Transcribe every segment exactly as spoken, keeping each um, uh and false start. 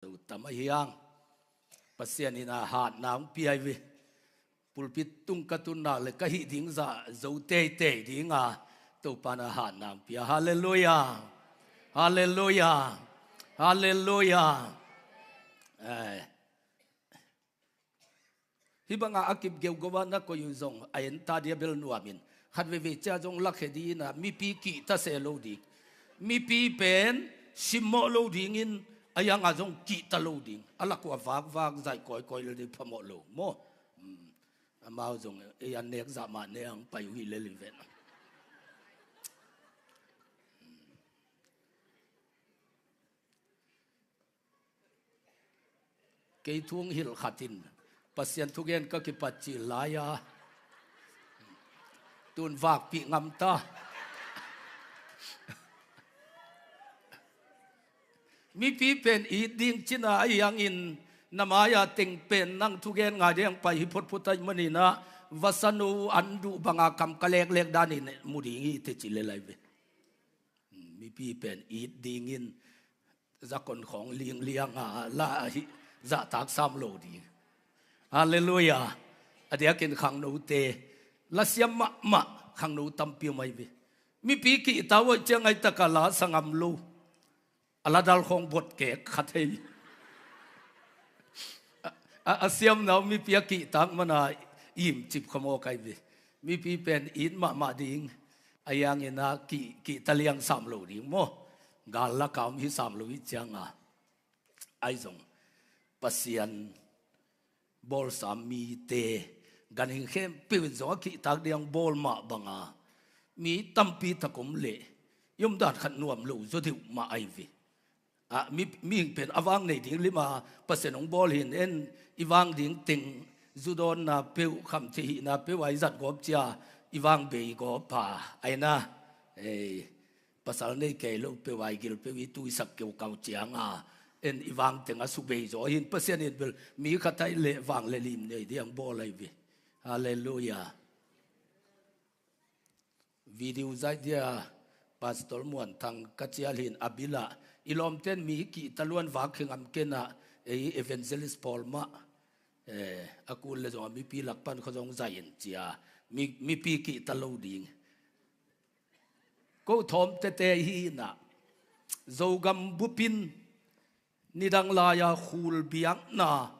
Zo tam ahi hang. Pasian in a hatna hong pia hi ve. Pulpit tung ka tun nak leh ka hih ding zah zo teitei ding a, Topa in a hatna hong pia. Halleluiah. Halleluiah. Halleluiah. Eh. Hih bangah a kip geuhgeuh a na koih uh zong a enta dia bel nuam in. Khat veivei ciang zong lakhia ding in a, mipi kihta se lo ding. Mipi pen simmawh lo dingin, a yangah zong kihta lo ding. A lak uh a vakvak zaih kawikawi lel ding, phamawh lo maw. Hmm. Amau zong ei an nek zah mah ne ang pai uh hi lel in ven. Kei thu hong hilh khat in Pasian thugen ka kipat cil lai-a, tun vakpih ngam ta. Mipi pen it ding cihna ahi hangin, na mai-a teng pen nang thugen ngai ding pai hi photphot ahih manin ah, vasano an duh banga kam ka leklek danin mu ding hi teh ci lel ahi ve. Mipi pen it dingin zakon khawng lingliang a la ahi, zahtak sam lo ding. Halleluiah. A diakin khangnote, lasiam mahmah khangno tampi om ahi ve. Mipi kihta uh ahih ciang a i takah la sa ngam lo. A ladal khawng botkek khat hei. A, a, a siamna uh mipi a kihtak mana imcip kha mawk ahi ve. Mipi pen it mahmah ding. Ahi hangin ah kih, kihta liang sam lo ding maw. Gal laka om hi sam lo hi cianga. Ahi zong Pasian bawlsa mite, ganhing khempeuh in zong a kihtak ding bawl mah banga, mi tampi tak om leh i omdan khat nuam lo zaw deuh mah ahi ve. Ah, mi, mihing pen a vang nei ding lima Pasian hong bawl hi in, en i vang ding teng, zu dawnna peuh, khamtheih hihna peuh a i zat gawp cia, i vang bei gawp a, ahi na. Ei, pasal nei kei lo peuh a i gil peuh i tuisak keukau cianga, en i vang teng a subei zaw hi in, Pasian in bel mi khat ahih leh vang le lim nei ding bawl ahi ve. Halleluiah. Video zaih dia Pastor Muan Thang ka cial hi in, a bilah i lawmten mi kihta luan vak hi ngam ken ah, ei evangelist pawl mah, eh, a kul le zong a mipi lak pan kha zong zaih in cia, mi, mipi kihta lo ding. Ko Thawmtete hi in ah, Zogam bup in nidang lai-a khul biakna,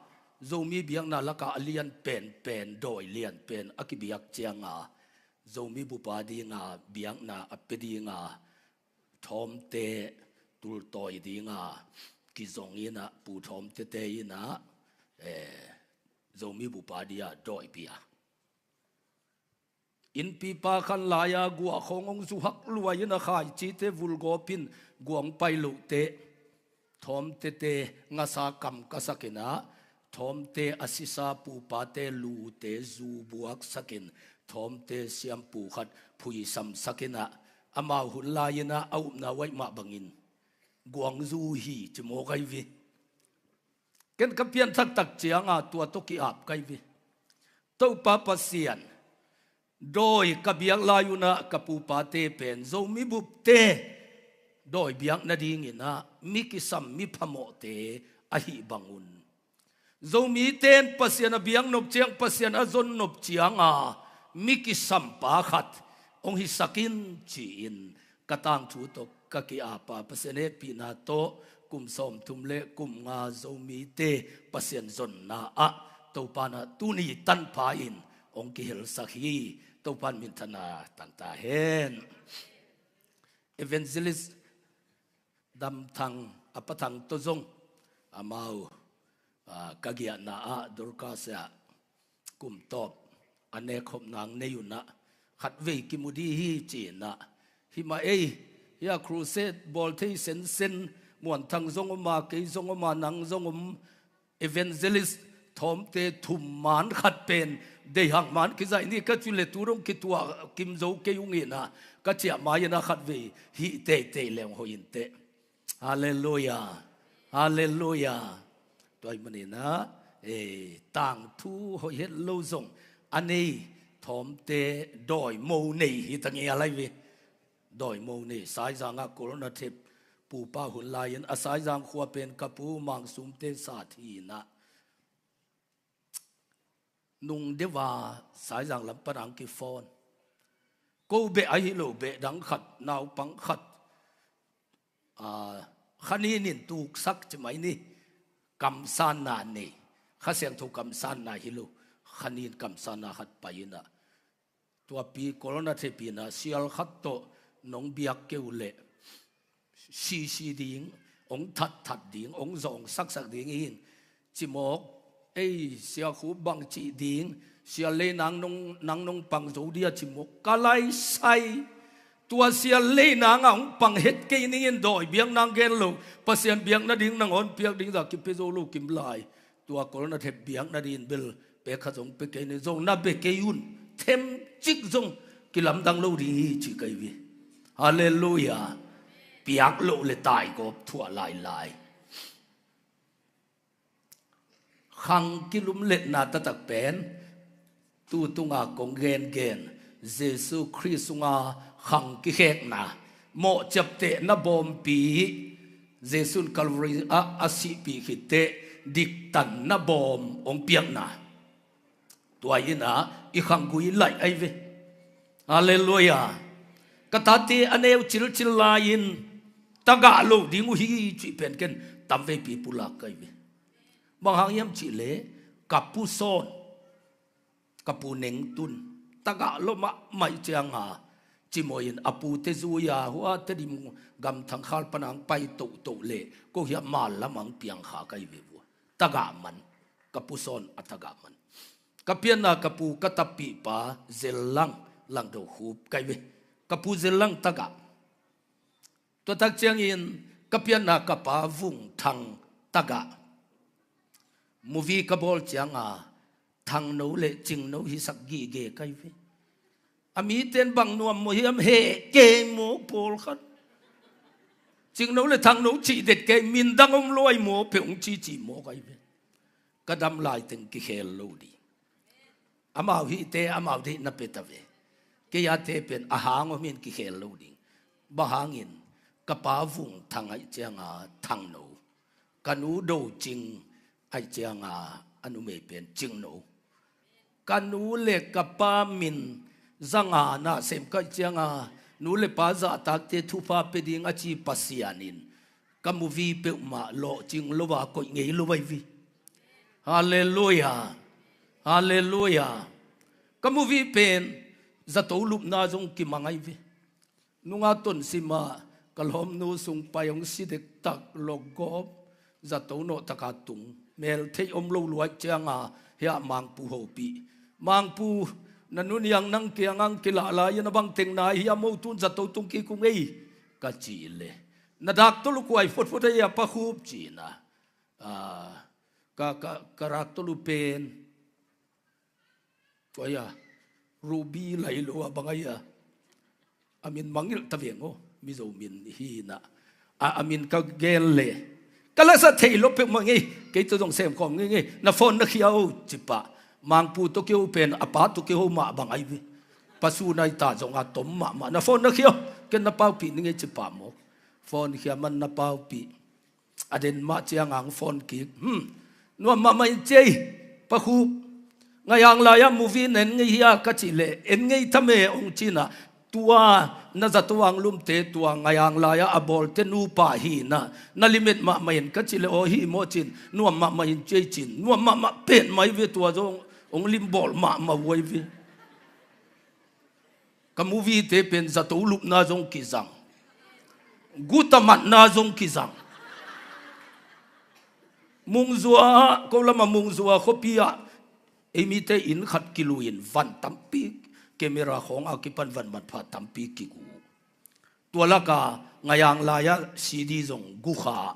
Zomi biakna lakah a lian penpen, dawi lian pen a kibiak cianga, Zomi bup a dinga biakna a pia dinga, Thawmte tultawi dinga kizong in ah, Pu Thawmtete in ah, eh, Zomi bup a dia dawi pia. Innpipa khan lai-a guah khawng hong zu hak luai in a, khaicite vulgawp in guang pai lohteh, Thawmtete ngasa kam ka sak in ah, Thawmte a sisa pupate lute zu buaksak in, Thawmte siampu khat phuisamsak in ah, amau hun lai in ah a upna uh ahih mah bangin guang zu hi ci mawk ahi ve. Ken ka pianthak tak cianga tua tawh ki-ap ka hi ve. Topa Pasian, dawi ka biak lai un ah ka pupate pen Zomi bupte dawi biak nadingin ah mi kisam, mi phamawhte ahih bangun, Zomite in Pasian a biak nop ciang, Pasian a zon nop cianga mi kisampa khat hong hisak in ci-in ka tangthu tawh ka ki-apa, Pasian hehpihna tawh kum sawmthum le kum nga Zomite Pasian zonna ah Topa in ah tuni tanpha in hong kihelsak hi. Topa in minthanna tang ta hen. Evangelist Dam Thang, a pa Thang tawh zong amau, ah, ka giahna ah Dorcas ah kum tawp a nek khop nang nei un ah, khatvei kimu dih hi ci-in ah, hi mah ei, hi a crusade bawl thei sensen, Muan Thang zong om a, kei zong om a, nang zong om, evangelist Thawmte thum man khat pen deihang man kizaih ni ka ci leh tu dong kituah kim zo kei ung in ah, ka ciah mai in ah khatvei hih teitei leng hoih in teh. Halleluiah. Halleluiah. Tua ahih manin ah, eh, tangthu hoih het lo zong a nei Thawmte dawimo nei hi ta ngial ahi ve. Dawimo nei, Saizang ah Corona thep pupa hun lai-in a Saizang khua pen ka pu Mang Sumte sa thina. Nung deuh a Saizang lam pan ang kiphone. Ko beh ahi lo beh dang khat, naupang khat, a, kha nin in tuksak ci mai ni. Kamsanna nei. Kha Siangtho kamsanna hi lo. Kha nin kamsanna khat pai in ah, tua pi Corona thepina sial khat tawh nong biak kei uh leh sisi ding, hong thatthat ding, hong zawngsaksak ding hi in, ci mawk. Ei, Sia Khup bang cih ding, Sia Lei nang nong, nang nong pang zo dia ci mawk. Ka lai sai. Tua Sia Lei nang a hong pang het kei ning in, dawi biak nang gen lo, Pasian biak nading nangawn piak ding zah kipia zo lo kim lai. Tua Corona thep biak nading bel pek khat zong pia kei ni, zong na bia kei un. Themcik zong kilamdang lo ding hi ci kei ve. Halleluiah. Piak loh le taigawp thuah lailai. Khang kilumletna taktak pen tu tunga kong gengen, Jesu Khrist sunga khang kikhekna, mawh ciaptehna bawmpi, Jesu in Calvary ah a sihpih khitteh diktanna bawm hong piakna. Tua in ah i khanggui laih ahi ve. Halleluiah. Ka tate a neu cilcil lai-in tagah lo ding uh hi cih pen ken tamveipi pulak ka hi ve. Bang hang hiam cih leh ka pu Sawn, ka pu Nengtun tagah lo mahmah ih cianga, ci maw in a pute zui-a hua Tedim gamthang khal pan ang pai tohtoh leh ko hiah mal lam ang piang kha ka hi ve vua. Tagah man, ka pu Sawn a tagah man. Ka pianna ka pu ka tappihpa Zel Lang, Langdo Khup ka hi ve. Ka pu Zel Lang tagah. Tua tak ciangin ka pianna ka pa Vung Thang tagah. Movie ka bawl cianga Thangno le Cingno hisak gige ka hi ve. A miten bang nuam maw hiam, heh kei maw pawlkhat. Cingno le Thangno cih det kei, min dang om luai maw peuh hong cici maw ka hi ve. Ka dam laiteng kikhel lo ding. Amau hihte amau deih na pia ta ve. Kei ate pen a hang om in kikhel lo ding. Bang hangin ka pa Vung Thang aih cianga Thangno, ka nu Do Cing aih cianga a numei pen Cingno. Ka nu le ka pa min zanga na sem ka aih cianga nu le pa zahtakte thupha pia ding a ci Pasian in ka movie peuhmah lawhcing lo a koih ngei lo ahi ve. Halleluiah. Halleluiah. Ka movie pen zato lupna zong kimang ahi ve. Nunga tonsima ka lawmnu sung pai hong si dektak lawkgawp zato nawhtaka tung. Mel theih om lo luai cianga hiah Mangpu hopih. Mangpu, na nu Niang nang kiangah kilah lai-in a bang teng na hiam, mo tun zato tung kik ung ei ka cih leh, na dak tawh lukuai photphot ahi a Pa Khup ci-in ah, ka, ka, ka rak tawh lu pen Tua hi a, Ruby lai lo a bang ahi a, a min mangngilh ta veng aw, Mizo min hi na. A, a min ka gen le ka lasa thei lo peuhmah ngei, kei tawh zong sem khawm ngei ngei, na phone na khia aw ci pah. Mangpu tawh kiho pen a pa tawh kiho mah bang ahi ve. Pasu nai ta zong a tom mahmah, na phone na khia aw, ken na paupih ning ei ci pah maw. Phone khia man na paupih. A den mah ciang ang phone kik. Hmm. Nuam mahmah in ci ei, Pa Khup. Ngaiang lai-ah movie na en ngei hia ka cih leh, en ngei tham e hong ci-in ah, tua na zato ang lumte tua Ngaiang lai-ah a bawlte nupa hi na, na limit mahmah in ka cih leh, aw hi maw ci-in, nuam mahmah in ci ei ci-in, nuam mahmah pen mai ve tua zong hong limbawl mahmah uh ahi ve. Ka movie te pen zato lupna zong kizang, guta matna zong kizang. Mungzua, ko lama Mungzua khuapi ah ei mite inn khat kilui-in van tampi, camera khawng a kipan van manpha tampi kigu. Tua laka Ngaiang lai-ah C D zong gu kha.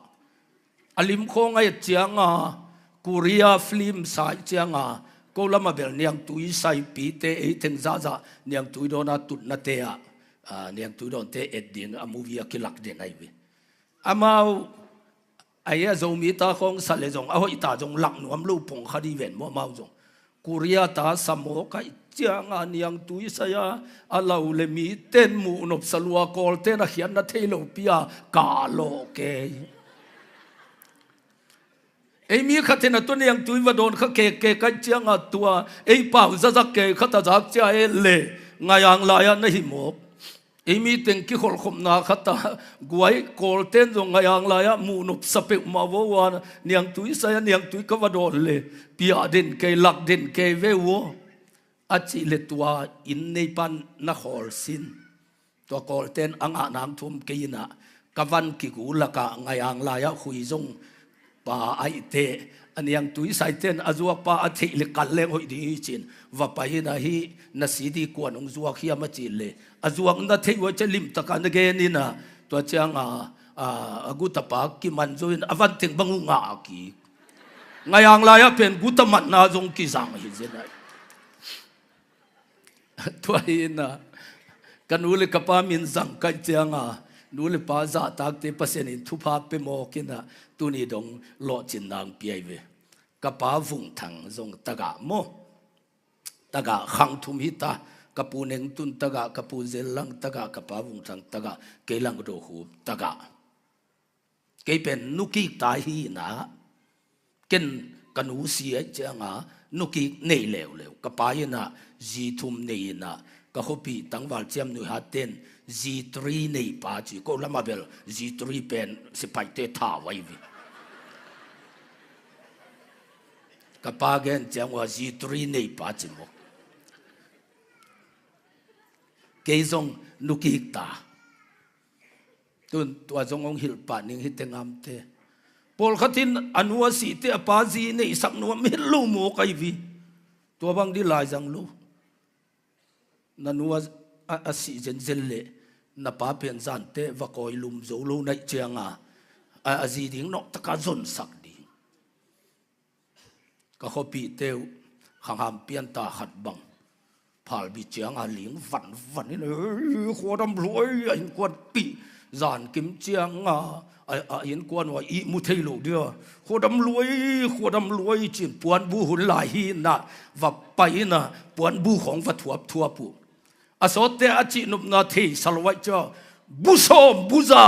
A lim khawng a et cianga, Korea film sai cianga, ko lama bel niangtui saipite ei theng zahzah niangtui dawn a tutnate ah, a, niangtui dawnte et ding a movie a kilak den ahi ve. Amau ahi a Zomi ta khawng sa le zong a hoih ta zong lak nuam lo pong kha di ven maw amau zong. Korea ta sa maw ka cianga niangtui sai a, a lo le miten muh nopsa lua, Kawlten a khiatna thei lopi a kalawh kei. Ei mi khat in a tua niangtui va dawn kha keke kai cianga tua ei pau zazak kei khat a zak cia e le, Ngaiang lai-ah na hi mawk. Ei mi teng kikholhkhopna khat a guai Kawlten zong Ngaiang lai-ah muh nopsa peuhmah vo a, niangtui sai a niangtui ka va dawn le, piah den kei, lak den kei ve uh aw. A cih le tua inn neipan na khawl sin. Tua Kawlten a ngah nang thum kei inah ka van kigu lakah Ngaiang lai-ah khui zong pa aihte, a niangtui saiten a zuakpa a theih le kal leng hoih ding hi cin, va pai inah hi na C D kuan hong zuak hiam a cih le, a zuak na theih uh a cia limtaka na gen inah, tua cianga a, a gutapa kiman zo in a vanteng bang uh ngah a kik. Ngaiang lai-ah pen guta matna zong kizang hi zen ahi. Tua hi inah ka nu le ka pa min zang kaih cianga nu le pa zahtakte Pasian in thupha pe mawk inah tuni dong lawhcin nang piai ve. Ka pa Vung Thang zong tagah maw, tagah khang thum hita. Ka pu Neng Tun tagah, ka pu Zel Lang tagah, ka pa Vung Thang tagah, kei Lang Do Hup tagah. Kei pen nukik ta hi inah, ken ka nu si aih cianga nukik nei leuleu. Ka pa inah zi thum nei inah, ka khuapih tangval ciam nuihatten zi three nei pa ci, ko lamah bel zi three pen sipaihte thau ahi ve. Ka pa gen ciang ua zi three nei pa ci mawk. Kei zong nukik ta. Tun tua zong hong hilh pah ning hi teh ngamte. Pawlkhat in a nu a sih teh a pa zi neihsak nuam het lo mawk ahi ve. Tua bang dih laizang lo. Na nu a, a, a sih zenzen leh na pa pen zan teh va kawi lum zo lo naih cianga a, a zi ding nawhtaka zonsak ding. Ka khuapihte uh khangham pianta khat bang phalbi cianga ling vanvan in, "Ei, khuadam luai," a innkuanpih. Zankim cianga a, a innkuan uh a ihmu thei lo dia, "Khuadam luai, khuadam luai," cin puanbu hun lai hi inah va pai inah puanbu khawng va thuapthuap uh. A sawtte a cihnopna thei sa lo aih cia, "Bu sawm bu za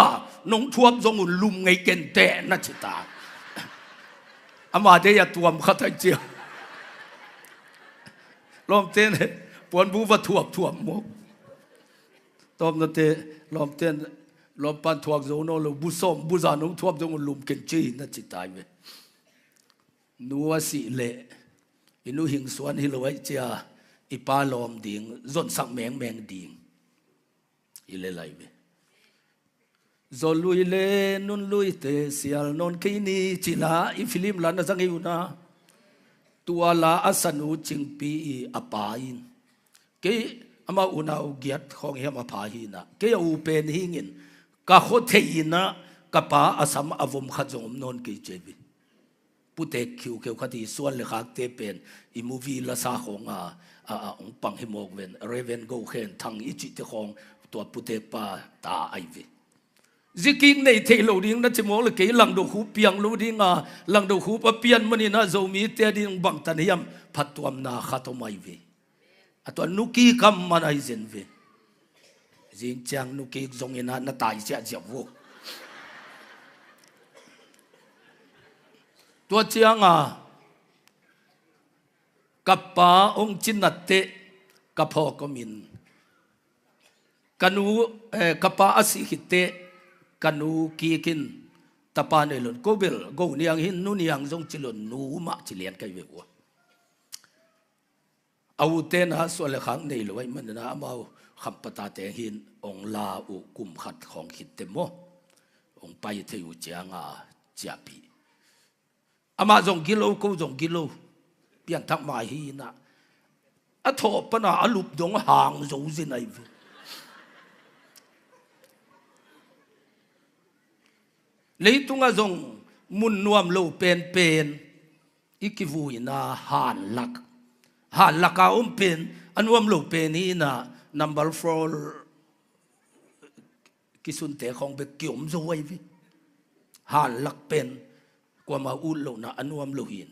nong thuap zong un lum ngei kenteh," na ci ta. Ama dei a tuam khat aih cia. Lawmten puanbu va thuapthuap mawk. Tawpnate lawmten lawmpan thuak zo nawn lo, "Bu sawm bu za nong thuap zong un lum ken ci," na ci ta hi ve. Nu a sih leh i nu hing suan hi lo aih cia i pa lawm ding, zonsak mengmeng ding. I le lai ve. Zaw lui le nun luite sial nawn kei ni cila i film la na zang hi una. Tua la a sanu Cingpi i a pa in, kei amau unau giat khawng hiam a pha hi inah, kei a u pen hi ingin ka khua thei inah ka pa a sam a vom khat zong om nawn kei ci hi ve. Putek khiukheu khat hi, suan le khakte pen i movie lasa khawng a, a, a hong pang hi mawk ven, Reverend Go Khen Thang i cihte khawng tua putek pa ta ahi ve. Zikik nei thei lo ding na ci mawk le kei Langdo Khup piang lo dinga, Langdo Khup a pian maninah Zomite a ding bangtan hiam phattuamna khat om ahi ve. A tua nukik a man ahi zen ve. Zing ciang nukik zong inah na tai siah ziau uh. Tua cianga ka pa hong cinat teh ka phawk om in, ka nu, eh, ka pa a sih khit teh ka nu kik in tapa nei lo in, ko bel Go Niang hi in, Nu Niang zong ci lo in, nu mah ci lian ka hi ve uh a. A ute na suan le khak nei lo ahih manin ah amau Khampa tate hi in hong la uh kum khat khawng khit teh maw, hong pai thei uh cianga ciahpih. Amah zong gilo, ko zong gilo. Pianthak mai hi inah a thawh pana a lup dong hang zo zen ahi ve. Leitungah zong mun nuam lo penpen i kivuina hanlak, hanlaka om pen a nuam lo pen hi inah number four kisunte khawng bek kiom zo ahi ve. Hanlak pen kuama ut lohna a nuam lo hi in,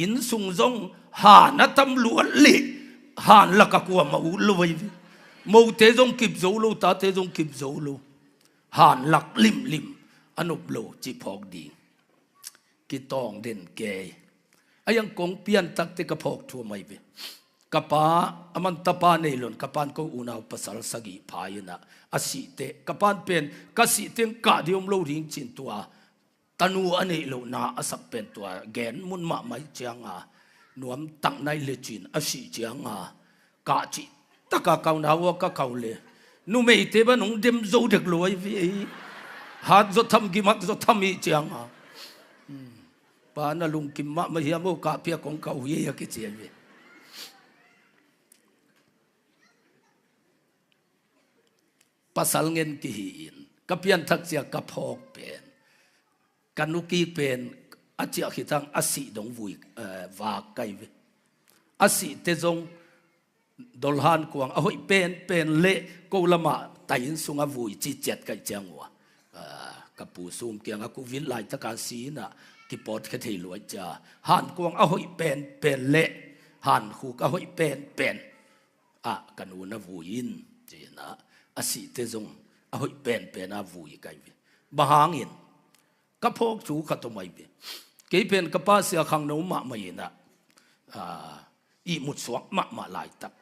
inn sung zong han a tam luat leh Han lak a kuamah ut lo ahi ve. Mote zong kip zo lo, tate zong kip zo lo. Han lak limlim a nop lo ci phawk ding. Kitawng den kei. A iang kong piantakte ka phawk thu a mai ve. Ka pa, a man tapa nei lo in, ka pan ko unau pasal sagih pha in ah, a sihte, ka pan pen ka sih teng kah ding om lo ding ci-in tua tanu a neih lohna a sak pen tua gen mun mahmah ih cianga, nuam tak nai le cin a sih cianga, kah cih taka kau na ua ka kau le, numeite ban hong dem zo dek lo ahi ve ei. Hat zaw tham, gim hak zaw tham ih cianga, pa na lungkim mahmah hiam aw, kah piak kong kau hi ei a kici ahi ve. Pasal ngen kihi in ka pianthak cia ka phawk pen, ka nukik pen a ciah khitang a sih dong vui, eh, vak kai ve. A sihte zong dolhan kuang a hoih penpen le ko lamah tai inn sungah vui ci ciat kai ciang ua, ah, ka pu sum kiangah kuvit laitaka si inah kipawtkhia thei luai cia. Han kuang a hoih penpen le han khuk a hoih penpen ah ka nu na vui in, ci-inah a sihte zong a hoih penpen a vui kai ve. Bang hangin? Ka phawk thu khat om ahi ve. Kei pen ka pa sia khangno mahmah inah, ah, ihmut suak mahmah laitak.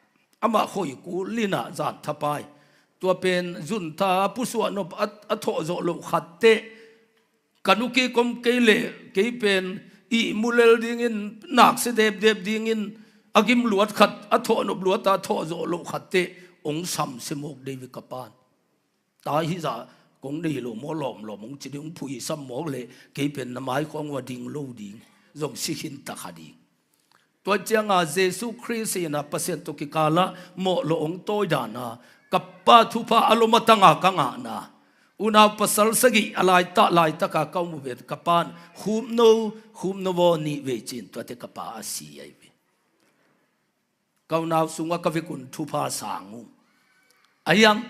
Amah khoi kul inah zan thapai. Tua pen zun tha pusuah nop a, a thawh zawh loh khat teh, ka nukik om kei leh kei pen ihmu lel dingin, naksia depdep dingin, a gim luat khat, a thawh nop luat a thawh zawh loh khat teh hong samsia mawk dei ve ka pan. Ta hizah kong nei lo maw, lawmlawm hong ci ding, hong phuisam mawk leh kei pen na maikhawng ua ding lo ding, zong si khin ta kha ding. Tua cianga Jesu Khrist inah Pasian tawh kikalah mawh lawh hong tawi dana, ka pa thupha a lom a tanga ka ngahna, unau pasal sagih a laitah laitaka ka um uh pen ka pan khupno, khupno vaw nih vei ci-in tuate ka pa a si ahi ve. Ka unau sungah ka vekun thupha sang uh. A hiang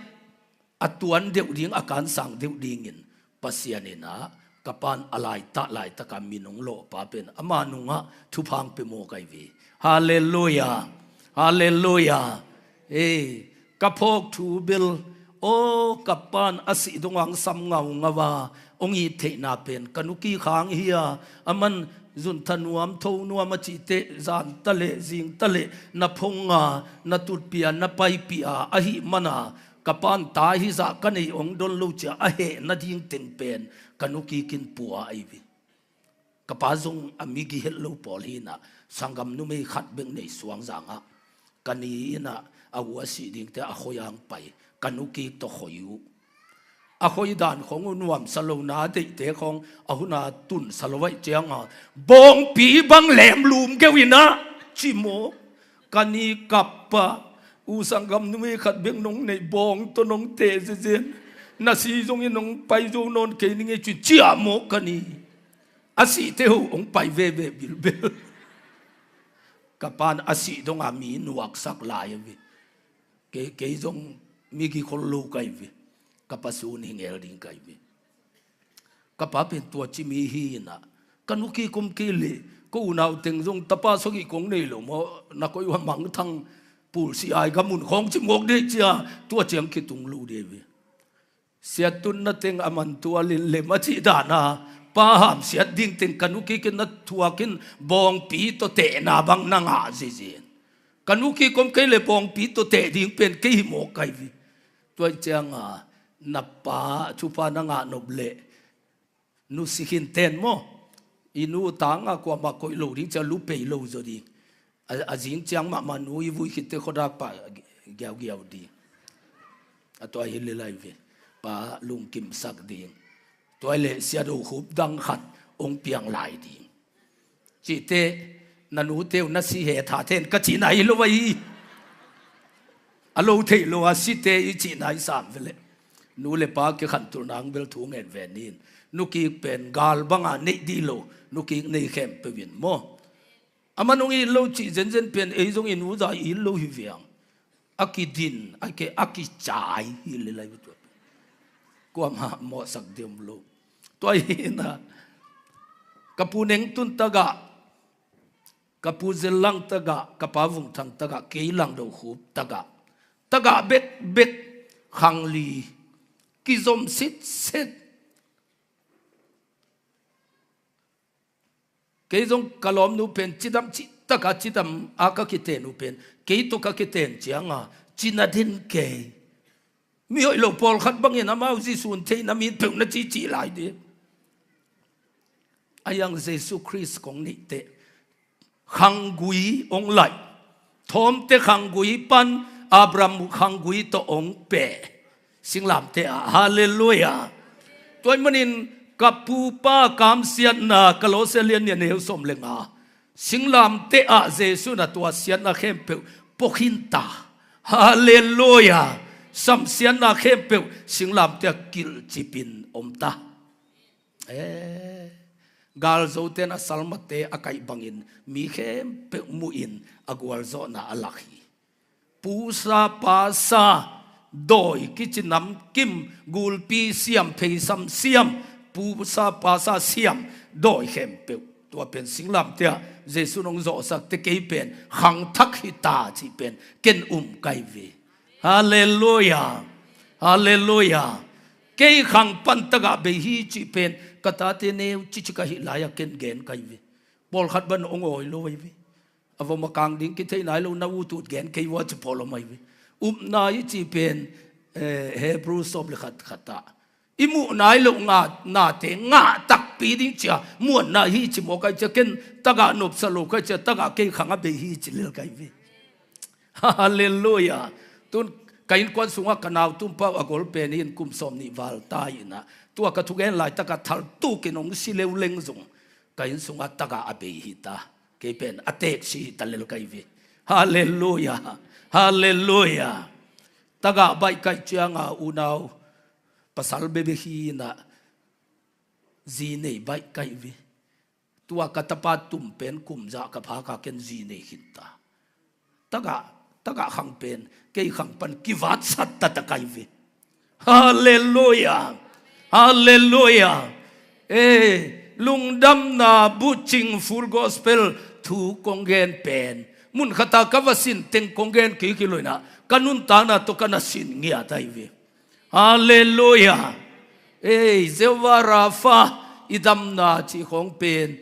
a tuan deuh ding, a kansang deuh dingin Pasian inah ka pan a laitah laitaka min hong lawhpa pen ama nungah thupha hong pia mawk ahi ve. Halleluiah. Halleluiah. Ei, ka phawk thu bel, aw, ka pan a sih dongah hong sam ngaungau a hong it theihna pen ka nukik hang hi a, a man zun tha nuam, tho nuam a cih teh, zan ta leh zing ta leh na phong a, na tutpih a, na paipih a, ahih mana ka pan ta hizah ka neih hong don lo cia a heh nading teng pen ka nukik in pua ahi ve. Ka pa zong a migi het lo pawl hi inah, sanggam numei khat bek nei Suangzang ah, ka ni inah a u a sih dingte a khoi-ah hong pai, ka nukik tawh khoi uh. A khoi dan khong uh nuamsa lo, na deihte khong a hun a tunsa lo ahih cianga, bawngpi bang lemlum keu inah ci mawk. Ka ni kap a, u sanggam numei khat bek nong neih, bawng tawh nong teh ziazin, na si zongin nong pai zo nawn kei ning ei ci-in ciah mawk ka ni. A sihte uh hong pai veve bilbel. Ka pan a sih donga mi nuaksak lai ahi ve. Kei, kei zong migi khol lo ka hi ve. Ka pa sun hi ngel ding ka hi ve. Ka pa pen tua ci mi hi inah, ka nukik om kei leh ko unau teng zong tapa sagih kong nei lo maw, na koi uh a mangthang pulsi ai ka mun khawng ci mawk dei cia, tua ciang kitung lo dei ve. Siat tunna teng a man tualin lem a cih dana, pa hamsiat ding teng ka nukik in na thuak in, bawngpi tawh tehna bang na ngah ziazin. Ka nukik om kei leh bawngpi tawh teh ding pen kei hi mawk ka hi ve. Tua cianga na pa thupha na ngah nop leh, nu si khin ten maw, i nu tanga kuamah koih lo ding cia, lu pei lo zaw ding. A, a zing ciang mahmah nu i vui khitte khuadak pah giaugiau ding. A tua hi lel ahi ve. Pa lungkimsak ding. Tua hi leh siat uh khup dang khat hong piang lai ding. Cihte, na nute uh na si he tha ten ka cihna hi lo ahi. A lo theih lo a site i cihna i sam veleh. Nu le pa kikhantul nang bel thu ngen ve nin. Nukik pen gal banga neih dih lo, nukik nei khempeuh in maw. A man hong it lo cih zenzen pen ei zong i nu zah i it lo hi viang. A kidin, a ke, a kicai hi lel ahi ve tua. Kuamah mawhsak ding om lo. Tua hi na. Ka pu neng tun tagah Ka pu Zel Lang tagah, ka pa Vung Thang tagah, kei Lang Do Khup tagah, tagah bekbek khang li kizom sitset. Kei zong ka lawmnu pen cidam cih taka cidam a ka kiten uh pen, kei tawh ka kiten cianga cina den kei. Mi hoih lo pawlkhat bangin amau Jesu in theihna mi peuh na cici lai dih. A yang Jesu Khrist kong neih teh khanggui ong laih. Thawmte khanggui pan Abraham khanggui tawh ong peh. Singlamte ah. Halleluiah. Tua ahih manin ka pupa kamsiatna Kolose lian nih a neu sawm le nga. Singlamte ah Jesu in a tua siatna khempeuh pua khin ta. Halleluiah. Samsiatna khempeuh singlamte ah kilhcipin om ta. Eh, galzote in a salmate a kaih bangin mi khempeuh muhin a gualzawhna a lak hi. Pusa pasa dawi kici namkim, gulpi siam, pheisam siam, pusa pasa siam dawi khempeuh. Tua pen singlamte ah Jesu in ong zawhsakte kei pen khangthak hi ta cih pen ken um ka hi ve. Halleluiah. Halleluiah. Kei khang pan tagah bei hi cih pen ka tate neu cici ka hih lai-ah ken gen ka hi ve. Pawlkhat bang ong awi lo ahi ve. A vom a kang ding kithei nai lo na utut gen kei vua ci pawl om ahi ve. Upna i cih pen, eh, Hebrew sawm le khat khat ah i muh nai loh nate ngah takpi ding cia muanna hi ci mawk ahi cia, ken tagah nopsa lo ka hi cia, tagah kei khang a bei hi ci lel ka hi ve. Halleluiah. Tun ka innkuan sungah ka nau tumpau a gol pen in kum sawm nih val ta inah, tua ka thugen laitakah thaltukin ong si leuleng zong ka inn sungah tagah a bei hi ta. Kei pen a teksi hi ta lel ka hi ve. Halleluiah. Halleluiah. Tagah baih ka hih cianga unau pasal bebe hi inah zi nei baih ka hi ve. Tua ka tapa tum pen kum zah ka phaka ken zi nei khin ta. Tagah, tagah khang pen kei khang pan kivatsat taktak ka hi ve. Halleluiah. Halleluiah. Eh, lungdamna bucing Full Gospel thu kong gen pen mun khata ka va sin teng kong gen kik hi lo inah ka nuntakna tawh ka na sin ngiat ahi ve. Halleluiah. Ei, Jehovah Rapha, i damna cih khawng pen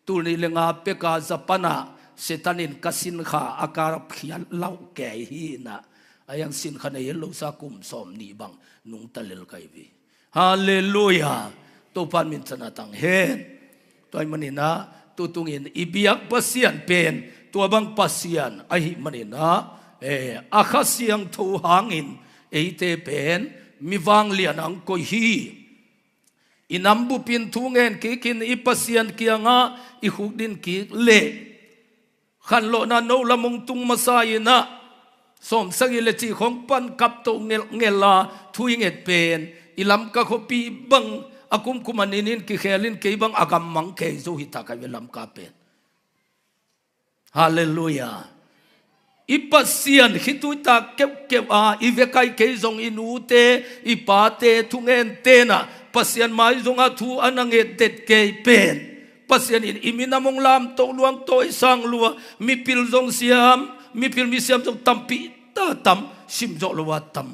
tul nih le nga peka Japan ah Satan in ka sinkha a karap khiat lauh kei hi inah, a yang sinkha nei het lo sa kum sawm nih bang nungta lel ka hi ve. Halleluiah. Topa in minthanna tang hen. Tua ahih maninah tutungin i biak Pasian pen tua bang Pasian ahih maninah, eh, a Kha Siangtho hangin eite pen mi vanglian ang koih hi. I nam bupin thu ngen kikin i Pasian kiangah i khukdin kik leh khanlawhna no lam hong tung masa inah sawmsagih le cih khawng pan kapto ngelhngelh a thu i nget pen i Lamka khuapi bang a kumkum a ninin kikhelin kei bang a gammang kei zo hi ta ka hi ve Lamka pen. Halleluiah. I Pasian khitui ta keuhkeuh a i vek ahi kei zong i nute i pate thungen tenah Pasian mai zongah thu a na nget det kei pen Pasian in i minam hong lamto luang tawisang lua, mipil zong siam, mipil misiam zong tampi ta tam, sim zawh lo a tam.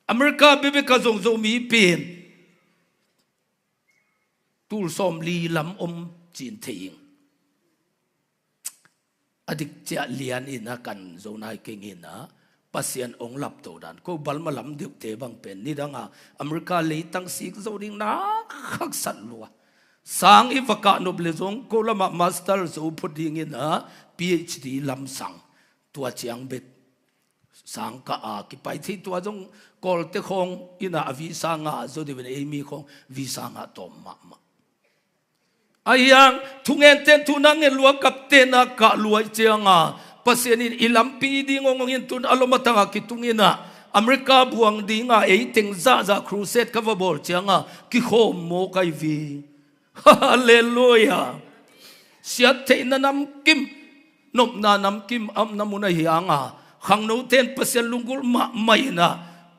America bebek a zong Zomi pen tul sawmli lam om cin thei ing. A dik ciah lian inah kan zo nai keng inah Pasian ong lapto dan ko Balma lam deuhte bang pen nidanga America leitang sik zo ding na khaksat lua. Sang i va kah nop le zong ko lamah master zo phot ding inah P H D lamsang tua ciang bek sang kah a kipai thei tua zong Kawlte khawng inah a visa ngah zo deuh in ei mi khawng visa ngah tawm mahmah. A hiang thungenten thu na ngen lua kaptena kah luai cianga Pasian in i lampi ding hong hong in tun a lom a tangah kitung inah America buang dinga ei teng zahzah crusade ka va bawl cianga kikhawm mawk ahi vi. Halleluiah. Siat theihna namkim, nopna namkim a omna mun ahi hanga khangnote in Pasian lunggulh mahmah inah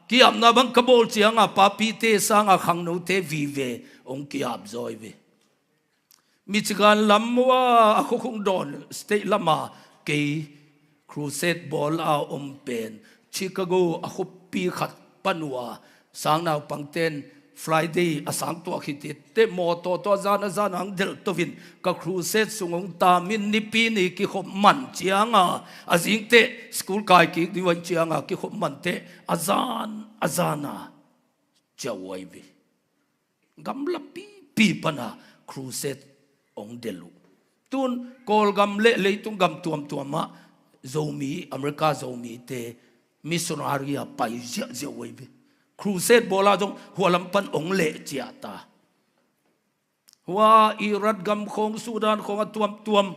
kiapna bang ka bawl cianga papite sanga khangnote vive hong kiap zaw hi ve. Michigan lam uh a, a khuakhung dawn state lama kei crusade bawl a om pen Chicago a khuapi khat pan uh a, sangnaupangten Friday a sang tuak hi teh, mawtaw tawh a zan a zan ang delh tovin ka crusade sung hong tam in, Nipi ni kikhop man cianga, a zing teh school kai kik ding uh ahih cianga kikhop man teh a zan a zana ciah uh ahi ve. Gamla pipi pana crusade hong delh uh. Tun Kawlgam le leitung gam tuamtuamah Zomi, America Zomite missionary a pai ziahziah uh ahi ve. Crusade bawl a zong hua lam pan hong leh ciah ta. Hua Iraq gam khawng, Sudan khawng a tuamtuam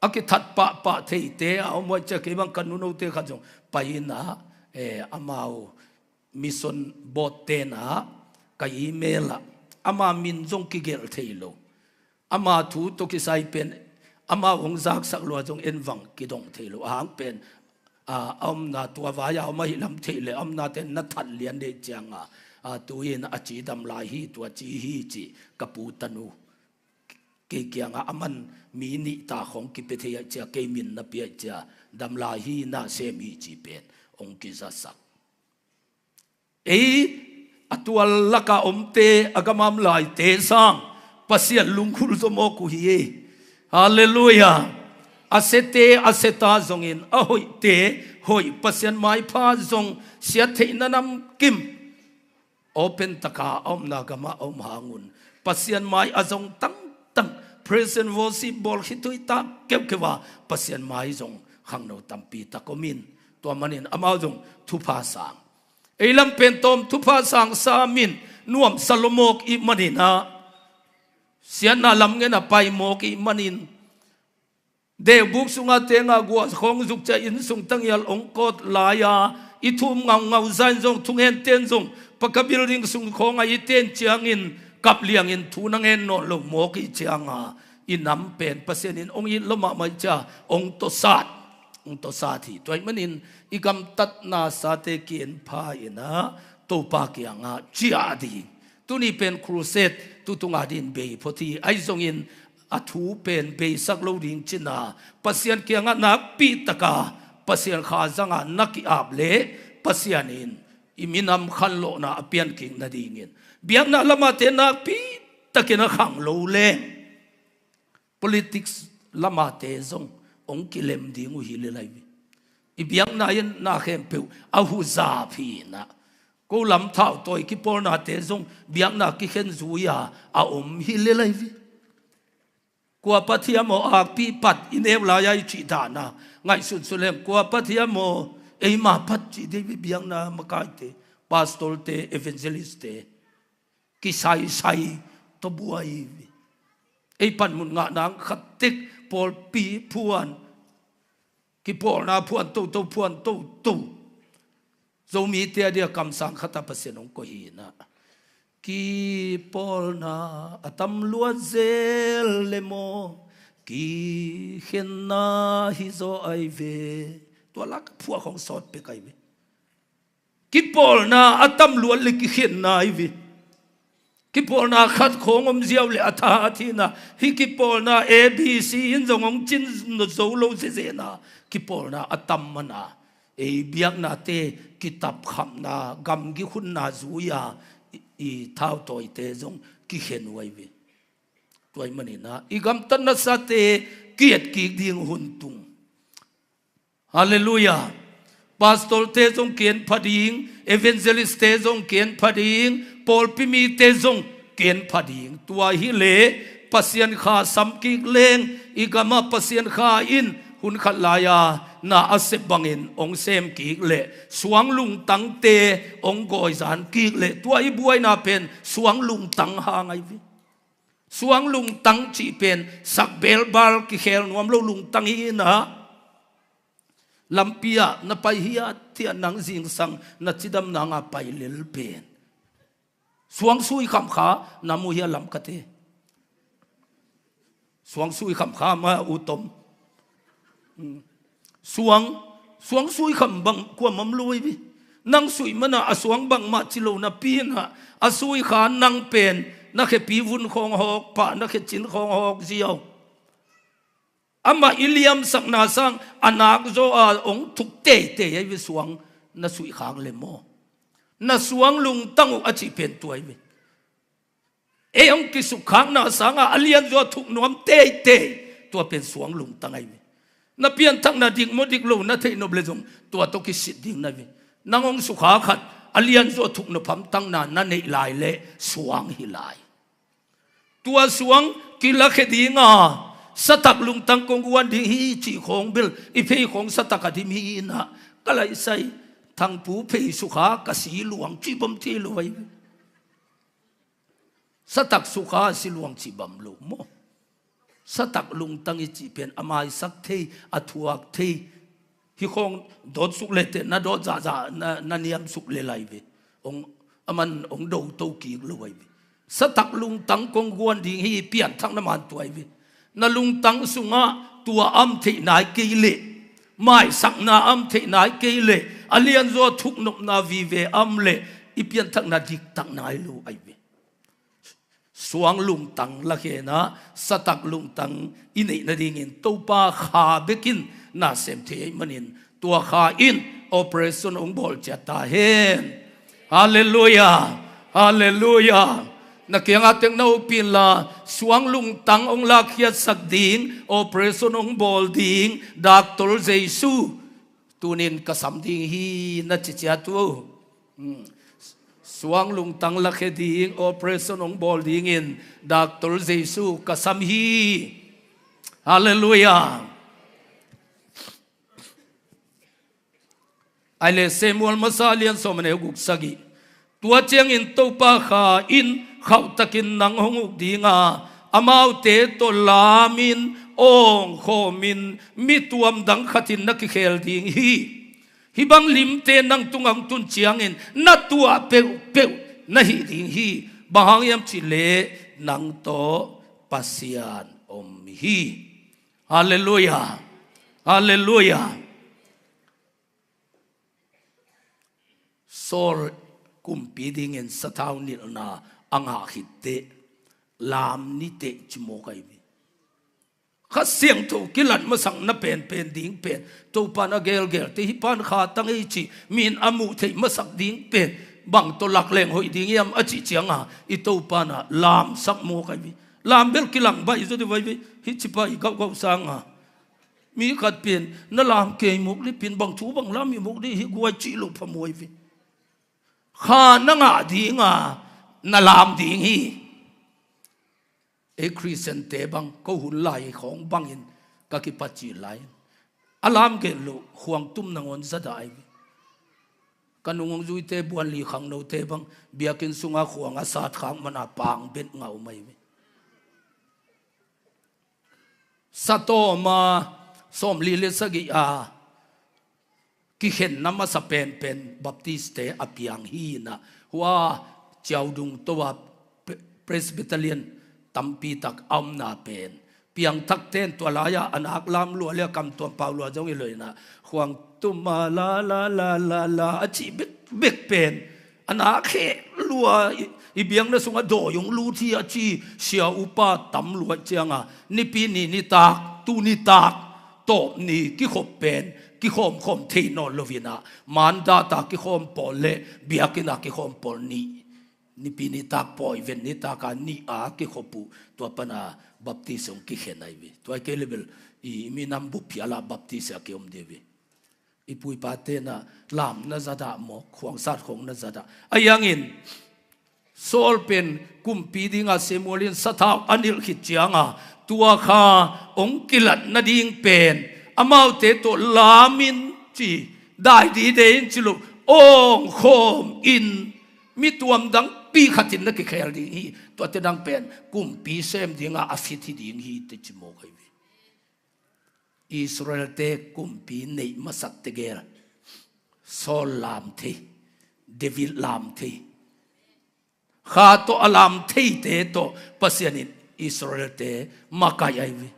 a kithat pahpah theite a om uh ahih ciang kei bang ka nunote khat zong pai in ah, eh, amau mission board ten ah ka email ah, ama min zong kigelh thei lo. Ama thu tawh kisai pen amau hong zaksak lua zong en vang kidong thei lo. A hang pen, a, a omna tua vai a om ahih lam theih leh a omnate na that lian ding ahih cianga, a, tu-in a ci dam lai hi, tua ci hi ci ka pu tanu kei kiangah a man mi nih ta khawng kipia thei ahih ciang, kei min na pia ahih ciang dam lai hi, na sem hi ci pen hong kizasak. Ei a tual laka omte, a gam a om laite sang Pasian lungkhul zaw mawk uh hi. Halleluiah. A siate a sia ta zongin, a hoihte hoih, Pasian maipha zong siat theihna namkim open taka a omna gamah a om hangun, Pasian mai a zong tangtang, praise and worship bawl khitui tak keuhkeuh a, Pasian mai zong khangno tampi tak om in, tua manin amau zong thupha sang. Ei lam pen tawm thupha sang sam in, nuamsa lua mawk ih manin ah, siatna lam ngen a pai mawk ih manin, deubuk sunga tenga guah khawng zuk ciah, inn sung tangial hong kawt lai-a i thum ngaungau zain zong, thungente in zong paka building sung khawng a i ten ciangin kap liangin thu na ngen nawn lo mawk ih cianga, i nam pen Pasian in hong it lua mahmah ih ciang hong tawsat, hong tawsat hi. Tua ih manin i gamtatna sate ki-en pha in ah, Topa kiangah ciah ding. Tuni pen crusade tutung a dingin bei phot hi. Ahi zongin a thu pen beisak lo ding cina, Pasian kiangah nakpi taka Pasian kha zanga na ki-ap leh Pasian in i minam khanlawhna a piankik nadingin, biakna lamate nakpi takin a khang lo leng, politics lamate zong hong kilem ding uh hi lel ahi ve. I biakna in na khempeuh a huzap hi in ah, ko lam thau tawi kipawlnate zong biakna kikhen zui-a a om hi lel ahi ve. Kua pat hiam aw, akpi pat i neu lai-a i cih dana ngaihsun sun leng, kua pat hiam aw, eima pat cih dei ve. Biakna makaite, pastorte, evangelistte kisaisai tawh buai ve. Ei panmun ngah nang khat tek pawlpi phuan, kipawlna phuan toto, phuan toto. Zomite a dia kamsang khat a Pasian hong koih hi in ah, kipawlna a tam luat zel le maw, kikhenna hi zaw ahi ve. Tua lak phuak hong sawt pek ahi ve. Kipawlna a tam luat le kikhenna ahi ve. Kipawlna khat khawng om ziau le a tha a thina, hih kipawlna A B C in zong hong cin zo lo zezehna, kipawlna a tam mana, ei biaknate kitapkhamna, gamgi khunna zui-a i, i thautawite zong kikhen uh ahi ve. Tua ih manin ah i gamtat nasate ki-etkik ding hun tung. Halleluiah. Pastorte zong ki-en pha ding, evangelistte zong ki-en pha ding, pawlpi mite zong ki-en pha ding. Tua hileh Pasian kha sam kik leng, i gamah Pasian kha in hun khat lai-a na a sep bangin hong sem kik leh, suang lungtangte hong gawizan kik leh, tua i buaina pen suang lungtang hang ahi ve. Suang lungtang cih pen sak belbal kikhel nuam lo lungtang hi in ah, lampi ah na pai hiathiat nang zingsang na cidam nanga pai lel pen suang sui khamkha na mu hia lam kate. Suang sui khamkha ma u tom. Suang, suang sui kham bang kuamah om lo ahi ve. Nang sui mana a suang bangmah ci lo napi in ah, a sui kha nang pen na khepi vun khawng hawk pah, na khecin khawng hawk ziau. Amah i liamsakna sang a nak zaw a hong thuk teitei ahi ve, suang na suihkhak le maw. Na suang lungtang uh a cih pen tua ahi ve. Ei hong kisukkhakna sangah a lianzaw thuk nuam teitei, tua pen suang lungtang ahi ve. Na pianthakna dik maw dik lo na theih nop le zong tua tawh kisit ding na ve. Nang hong sukha khat a lianzaw thuk nop hamtangna na neih lai leh suang hi lai. Tua suang kilakhia dinga satak lungtang kong guan ding hi cih khawng bel i phei khawng satak a dim hi inah, ka laisai Thangpu phei sukha ka si luang cih bawm thei lo ahi ve. Satak sukha a si luang cih bawm lo maw. Satak lungtang i cih pen a maisak thei, a thuak thei. Hih khawng dawt suk le teh na dawt zahzah na, na niam suk le lai ve. Hong, a man hong do to kik lo ahi ve. Satak lungtang kong guan ding hi, pianthakna man tua ahi ve. Na lungtang sungah tua a om theih nai kei leh, maisakna a om theih nai kei leh, a lianzaw thuk nopna vive a om leh i pianthakna diktak nai lo ahi ve. Suang lungtang lakhia inah satak lungtang i neih nadingin Topa Kha bekin na sem thei ahih manin tua Kha in operation hong bawl ciat ta hen. Halleluiah. Halleluiah. Na kiangah tek na hopih inla, suang lungtang hong lakkhiatsak ding, operation hong bawl ding Doctor Jesu tunin ka sam ding hi na ci ciat uh. Hmm. Suang lungtang lakhia ding, operation hong bawl dingin Doctor Jesu ka sam hi. Halleluiah. Ai le Samuel masa lian sawm a neu guk sagih. Tua ciangin Topa Kha in khauhtakin nang hong uk dinga, amaute tawh lamin awngkhawmin mi tuamdang khatin na kikhel ding hi. Hih bang limte nang tungah hong tun ciangin na tuah peuhpeuh na hih ding hi. Bang hang hiam cih leh nang tawh Pasian om hi. Halleluiah. Halleluiah. Saul kumpi dingin sathau nilhna a ngah khit teh lam ni teh ci mawk ahi ve. Kha Siangtho kilat masakna penpen ding pen Topa in a gelgel teh, hih pan kha tang ei cih mi in a muh theih masak ding pen bang tawh lak leng hoih ding hiam a cih cianga i Topa in a lamsak mawk ahi ve. Lam bel kilang baih zaw deuh ahi ve. Hih ci pah i gauhgauh sanga mi khat pen na lam kei mawk dih, pen bang thu bang lam i mawk dih, hih guai cih loh phamawh ahi ve. Kha na ngah dinga na lam ding hi. Ei Khristiante bang ko hun lai khawng bangin ka kipat cih lai-in a lam gen loh khuang tum nangawn zadah ahi ve. Ka nung hong zuite buan li khangnote bang biakinn sunga khuang a sat khak mana pang bet ngah om ahi ve. Satawma sawmli le sagih a kikhenna masa penpen Baptiste a piang hi inah, hua Ciaudung to a Pre-, Presbyterian tampi tak a omna pen piangthakte in tua lai-ah a nak lam lua le a kamtuam pau lua zong hi lo inah, khuang tuma la la la la la a cih bekbek pen a nak kheh lua, i, i biakna sungah dawi hong lut hi a ci sia upa tam lua cianga, Nipi ni nitak, tu nitak tawp ni kikhop pen kikhawmkhawm thei nawn lo inah, mandat a kikhawm pawl le biakinn a kikhawm pawl nih, Nipi nitak pawi ven nitak a nih a kikhop uh, tua pana Baptist hong kikhen ahi ve. Tua hi kei le bel i minam bup phial a Baptist a kiom dih ve. I pu i pate in a lam na zadah maw, khuangsat khawng na zadah. Ahi hangin Saul pen kumpi dinga Samuel in sathau a nilh khit cianga tua kha hong kilat nading pen amaute tawh lamin ci, dai dide in ci lo, awngkhawm in mi tuamdangpi khatin na kikhel ding hi. Tuate dang pen kumpi sem dinga a fit hi ding hi te ci mawk ahi ve. Israelte kumpi neih masak tegel Saul lam thei, David lam thei, kha tawh a lam theite tawh Pasian in Israelte makaih ahi ve.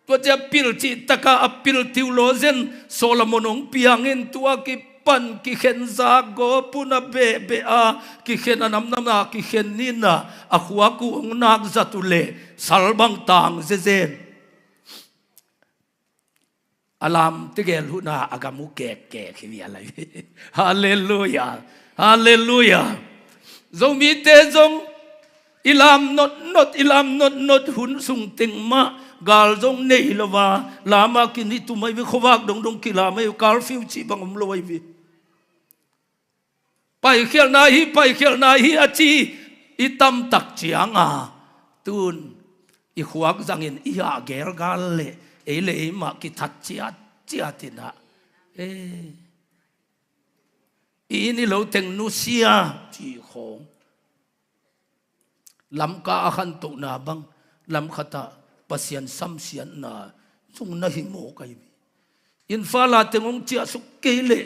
Tua ciang pil cih taka a pil tiuh lawzen Solomon hong piangin tua ki pan kikhen zak gawp un a behbeh a, kikhen a namnam a kikhen ni in a, a khuak uh hong nak zat uh leh sal bang tang zezen. A lam tegel hun a a gam uh kekkek hi vial lai. Halleluiah. Halleluiah. Zomite zong i lam notnot, i lam notnot hun sung teng mah gal zong nei lo a, lam a kinitum ahi ve, khuavak dongdong kilam ahi ve, curfew cih bang om lo ahi ve. Paikhialhna hi, paikhialhna hi a ci i tamtak ciang a, tun i khuak zangin i hah gelgal leh ei le ei mah kithat ciatciat in a, eh, i inn i lo teng nusia cih khawng. Lamka a khantohna bang, lam khat ah Pasian samsiatna zong na hi mawk ahi ve. Imphal a teng hong ciahsuk kei leh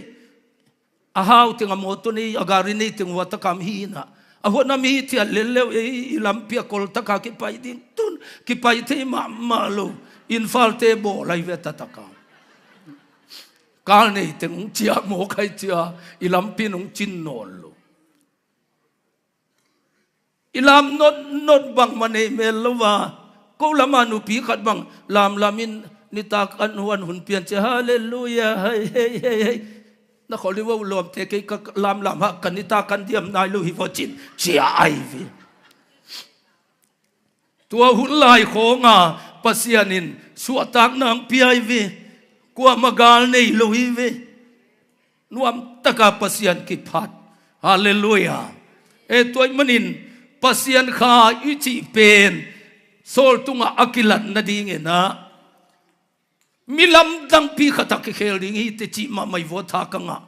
a hau teng, a mawtaw nei, a gari nei teng hua takam hi in a, a huatna mi hi thiat lel leu ei i lampi a kol taka kipai ding, tun kipai thei mahmah lo. Imphal te bawl ahi ve, a takam kal nei teng hong ciah mawk ahi cia, i lampi in hong cin nawn lo. I lam notnot bangmah nei mel lo a, ko lam a nupi khat bang lamlam in, nitak an huan hun pian cia, halleluiah, hei hei hei hei. Na khol hi vo, lawmte, kei ka lamlam hah, ka nitak an diam nai lo hi vo, cin cia ahi ve. Tua hun lai khawng a Pasian in suahtakna hong pia hi ve. Kuamah gal nei lo hi ve. Nuam taka Pasian kiphat. Halleluiah. E, tua ahih manin Pasian Kha i cih pen sawl tungah a kilat nadingin a, mi lamdangpi khat a kikhel ding hi teh cih mahmah hi vo, tha ka ngah.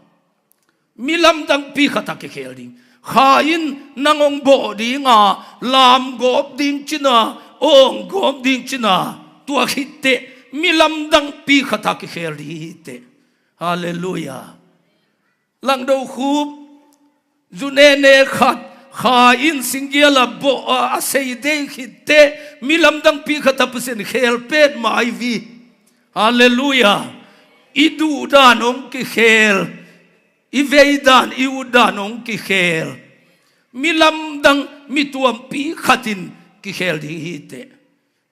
Mi lamdangpi khat a kikhel ding. Kha in nang hong bawh ding a, lam gawp ding cin a, awng gawp ding cin a, tua khit teh mi lamdangpi khat a kikhel ding hi teh. Halleluiah. Langdo khup, zu nene khat, Kha in singgial a bawh a, a sei dei khit teh mi lamdangpi khat a Pasian khel petmah ahi ve. Halleluiah. I duhdan hong kikhel, i veidan, i utdan hong kikhel. Mi lamdang, mi tuampi khat in kikhel ding hi teh.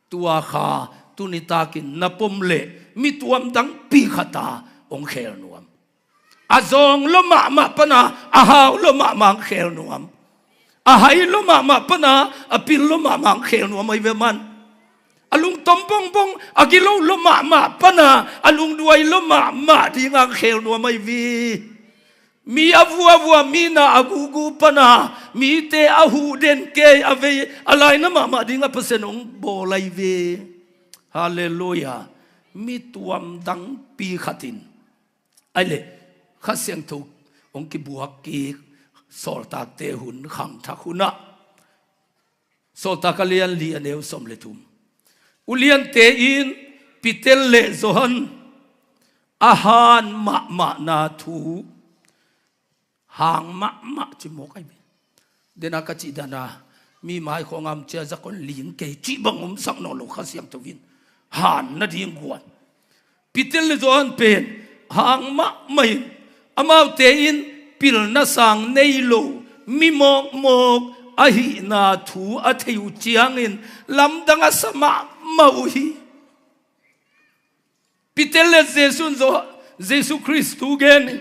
Tua Kha tuni takin na pom leh mi tuamdangpi khat a hong khel nuam. A zawng lua mahmah pan a, a hau lua mahmah hong khel nuam. A hai lua mahmah pan a, a pil lua mahmah hong khel nuam ahi ve man. A lungtom bongbong, a gilo lua mahmah pan a, a lungduai lua mahmah ding a hong khel nuam ahi ve. Mi a vuavua, mi na a gugu pan a, mite a huh den kei a vei, a laina mahmah ding a Pasian hong bawl ahi ve. Halleluiah. Mi tuamdangpi khat in. Ahih leh Kha Siangtho hong kibuak kik, Sawltakte hun, khangthak hun ah, Sawltak a lian li, a neu sawm le thum. Uliante in Peter le Johan a han mahmahna thu, hang mahmah ci mawk ahi ve. Dena ka cih dan a, mi mai khawng a om cia, zakon ling kei cih bang omsak nawn lo, Kha Siangtho in han nading guan. Peter le Johan pen hang mahmah in, amaute in pilna sang nei lo, mi mawkmawk ahihna thu a thei uh ciangin lamdang a sa mahmah uh hi. Peter le Jesu in Johan, Jesu Khrist thu gen hi,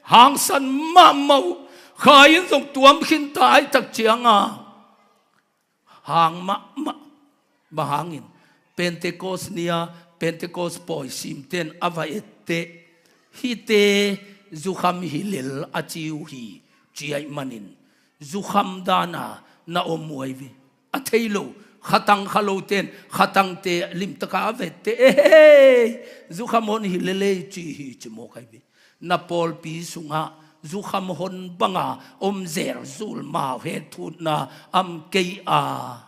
hangsan mahmah uh. Kha in zong tuam khinta ahih tak ciang a, hang mahmah. Bang hangin? Pentecost ni-a Pentecost pawi simten a va etteh, hihte zukham hi lel a ci uh hi, ci ahih manin zukham dan a na om uh ahi ve. A thei lo, khatang kha loten khatangte limtaka a va etteh, ehei, zukham hon hi lel ei ci hi, ci mawk ahi ve. Na pawlpi sungah zukham hon banga om zelzul, mau het thutna a om kei a,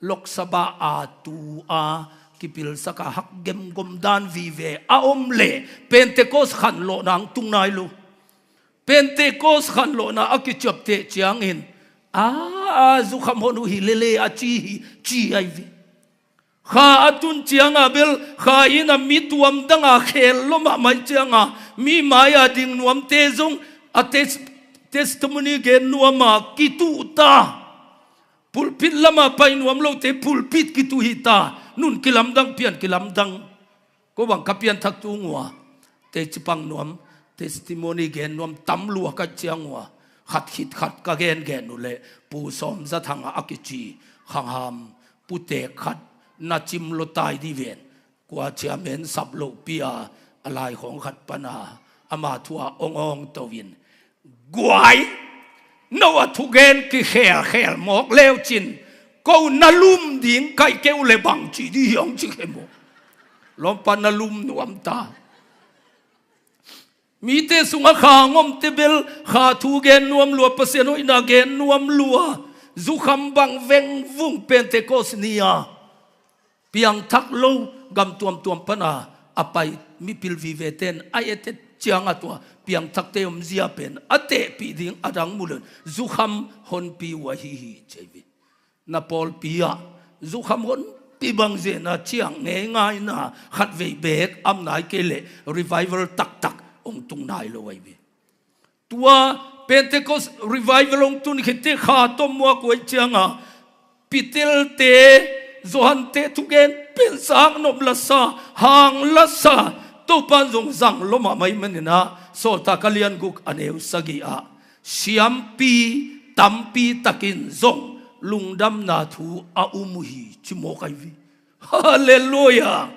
Lok Sabha a tu a kipilsak a hak gemgom dan vive a om leh Pentecost khanlawhna hong tung nai lo. Pentecost khanlawhna a kiciapteh ciangin, a, a, zukham hon uh hi lel ei a ci hi, ci ahi ve. Kha a tun cianga bel, kha in a mi tuam danga khel lua mahmah cianga, mi mai-a ding nuamte zong a tes-, testimony gen nuama kituh ta. Pulpit lama pai nuam lote pulpit kituh hi ta. Nun kilamdang, pian kilamdang. Ko bang ka pianthak tung ua, teci pang nuam, testimony gen nuam tam lua ka ciang ua, khat khit khat ka gengen uh leh, Pu Sawm Za Thang a kici khangham putek khat na cim lo tai di ven. Kua ciamen sap loh pi a, a lai khawng khat pana ama thu a ong ong to in, guai, no a thugen kikhelkhel mawk leu cin, ko na lum ding kaih keu le bang ci di hiong ci khe maw? Lawmpa na lum nuam ta. Mite sungah kha ngomte bel kha thu gen nuam lua, Pasian hoihna gen nuam lua, zukham bang vengvung Pentecost ni-a piangthak lo gam tuamtuam pana a pai mipil viveten a etet cianga tua piangthakte omzia pen a tehpih ding a dang mu leh zukham honpi uh ahi hi ci hi. Na pawlpi ah zukham honpi bang zena ciang ngeingaina khatvei beek amnai kei leh revival taktak ong tung nai lo ahi hi. Tua Pentecost revival ong tun khit teh kha tawh muak uh ahi cianga Pitelte, Johante thugen pen zaknop lasa, hang lasa, Topan zong zang lua mahmah ahih manin ah, Sawltak a lian guk a neu sagih ah, siampi tampi takin zong lungdamna thu a um uh hi ci mawk ahi hi. Halleluiah.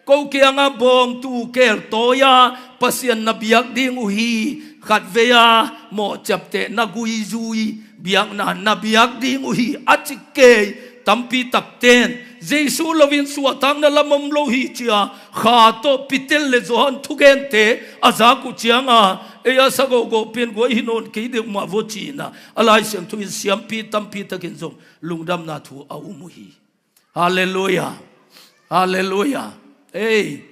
Ko kiangah bawngtu keltawi-a Pasian na biak ding uh hi, khatvei-a mawhciapteh na guizui biakna na biak ding uh hi a ci kei tampi takten Jesu loin suahtakna lam om lo hi ci-a kha tawh Peter le Johan thugente a zak uh cianga ei a sa gogoh pen guai hi nawn kei deuh mah vaw ci-in ah a Lai Siangtho in siampi tampi takin zong lungdamna thu a um uh hi. Halleluiah. Halleluiah. Ei,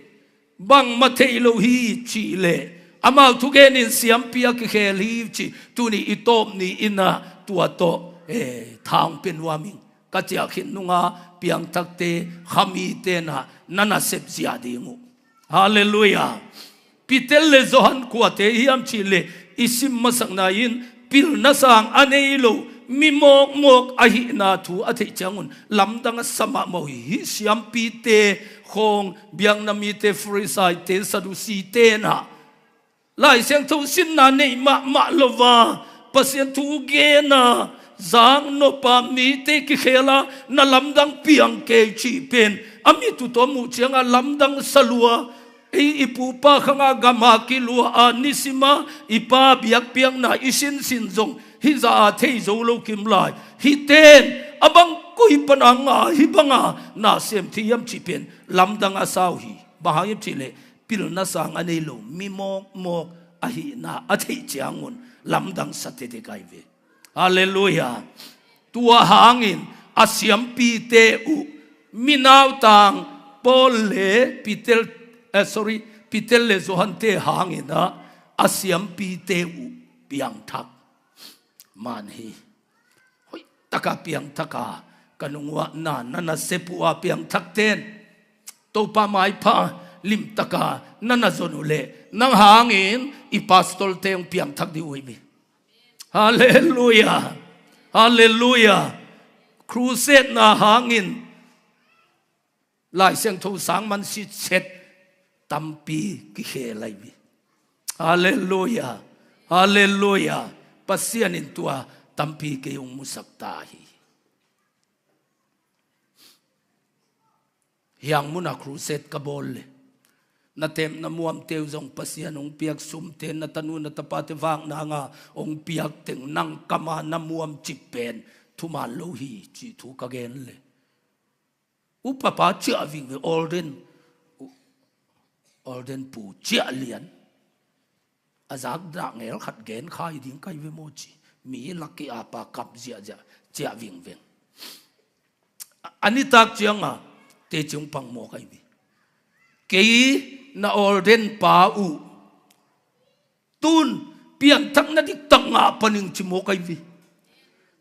bangmah thei lo hi cih leh amau thugen in siampi a kikhel hi cih tuni i tawp ni-in ah tua tawh, eh, thang pia nuam ing. Ka ciah khit nunga piangthakte khamite na na nasep zia ding uh. Halleluiah. Peter le Johan kuate hiam cih leh i sim masakna in pilna sang a nei lo mi mawkmawk ahihna thu a theih ciangun lamdang a sa mahmah uh hi. Hih siampite khawng biakna mite Farisaite Sadusite na Lai Siangtho sinna neih mahmah lo a Pasian thu gena zaknop a mite kikhela na lamdang piang kei cih pen a mit uh tawh a muh cianga lamdang sa lua. Ei i pupa khanga gama kilua a nisima i pa biakpiakna i sinsin zong hih zah a thei zo lo kim lai. Hihten a bang koi pana nga hih banga na sem thei hiam cih pen lamdang a sa uh hi. Bang hang hiam cih leh pilna sang a nei lo mi mawkmawk ahihna a theih ciangun lamdang sa tetek ahi ve. Halleluiah. Tua hangin a siampite uh mi nautang Paul le Peter, eh, sorry, Peter le Johante hangin ah a siampite uh piangthak man hi. Hoihtaka piangthaka ka nunguah na na nasep uh a piangthakten Topa maipha limtaka na na zon uh leh nang hangin i pastorte hong piangthak dih uh hi mi. Halleluiah. Halleluiah. Crusade na hangin Lai Siangtho sang man sitset tampi kikhel ahi hi. Halleluiah. Halleluiah. Pasian in tua tampi kei hong musak ta hi. Hiang muna crusade ka bawl le na tepna muamte uh zong Pasian hong piak sumte na tanu na tapate vakna nga hong piak teng nang kama na muam cip pen thuman lo hi cih thu ka gen le upapa ciah vingve Alden, Alden pu ciah lian a zak dah ngel khat gen khai ding kai ve maw ci mi laki apa kap ziahziah ciah vingveng. A nitak cianga teci hong pang mawk ahi mi. Kei na Alden pa uh tun pianthakna diktak ngah paning ci mawk ahi mi.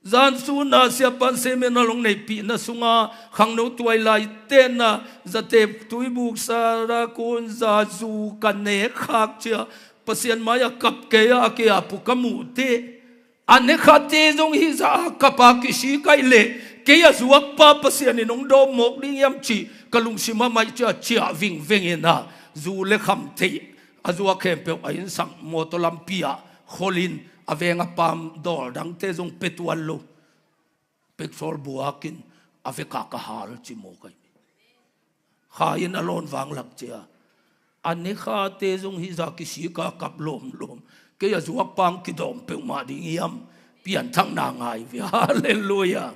Zan sunah siapa in seminar hong neihpihna sungah khangno tuailai tenah zatep tuibuk sara kun za zu ka nek khak ciah Pasian mai-ah kap kei a, a kei a pu ka muh teh. A nekhate zong hih zah a kap a kisik ahih leh kei a zuakpa Pasian in hong dawm mawk ding hiam cih ka lungsim ah maih ciah ciah vingveng in ah, zu le kham theih a zuak khempeuh a innsak mawtaw lampi ah kholin a veng a pam dawl dangte zong pia tuan lo. Peksol buakin a vekah ka hal ci mawk ahi. Kha in a lawn vanglak cia a nekhate zong hih zah kisik a kap lawmlawm. Kei a zuakpa hong kidawm peuhmah ding hiam? Pianthakna ngai ve. Halleluiah.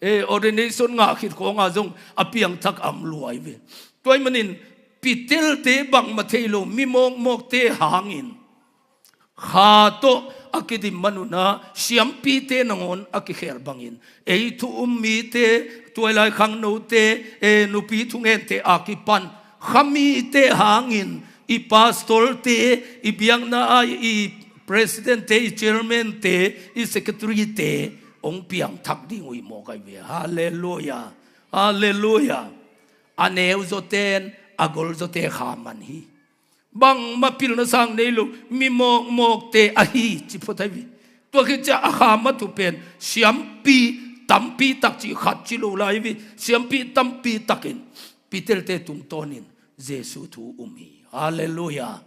E, ordination ngah khit khawngah zong a piangthak a om lua hi ve. Tua ahih manin Peter-te bangmah thei lo mi mawkmawkte hangin kha tawh a kidim manun ah siampite nangawn a kikhel bangin ei thu um mite, tuailai khangnote, e, nupi thungente a kipan kha mite hangin i pastor-te, i biakna ah i president-te, i chairman-te, i secretary-te hong piangthak ding uh hi mawk ahi ve. Halleluiah. Halleluiah. A neu zawten a gol zawte kha man hi. Bangmah pilna sang nei lo mi mawkmawkte ahi ci phot ahi ve. Tua khit ciah a kha mah thu pen siampi tampi tak cih khat ci lo lai hi ve. Siampi tampi takin Peter-te tungtawnin Jesu thu um hi. Halleluiah.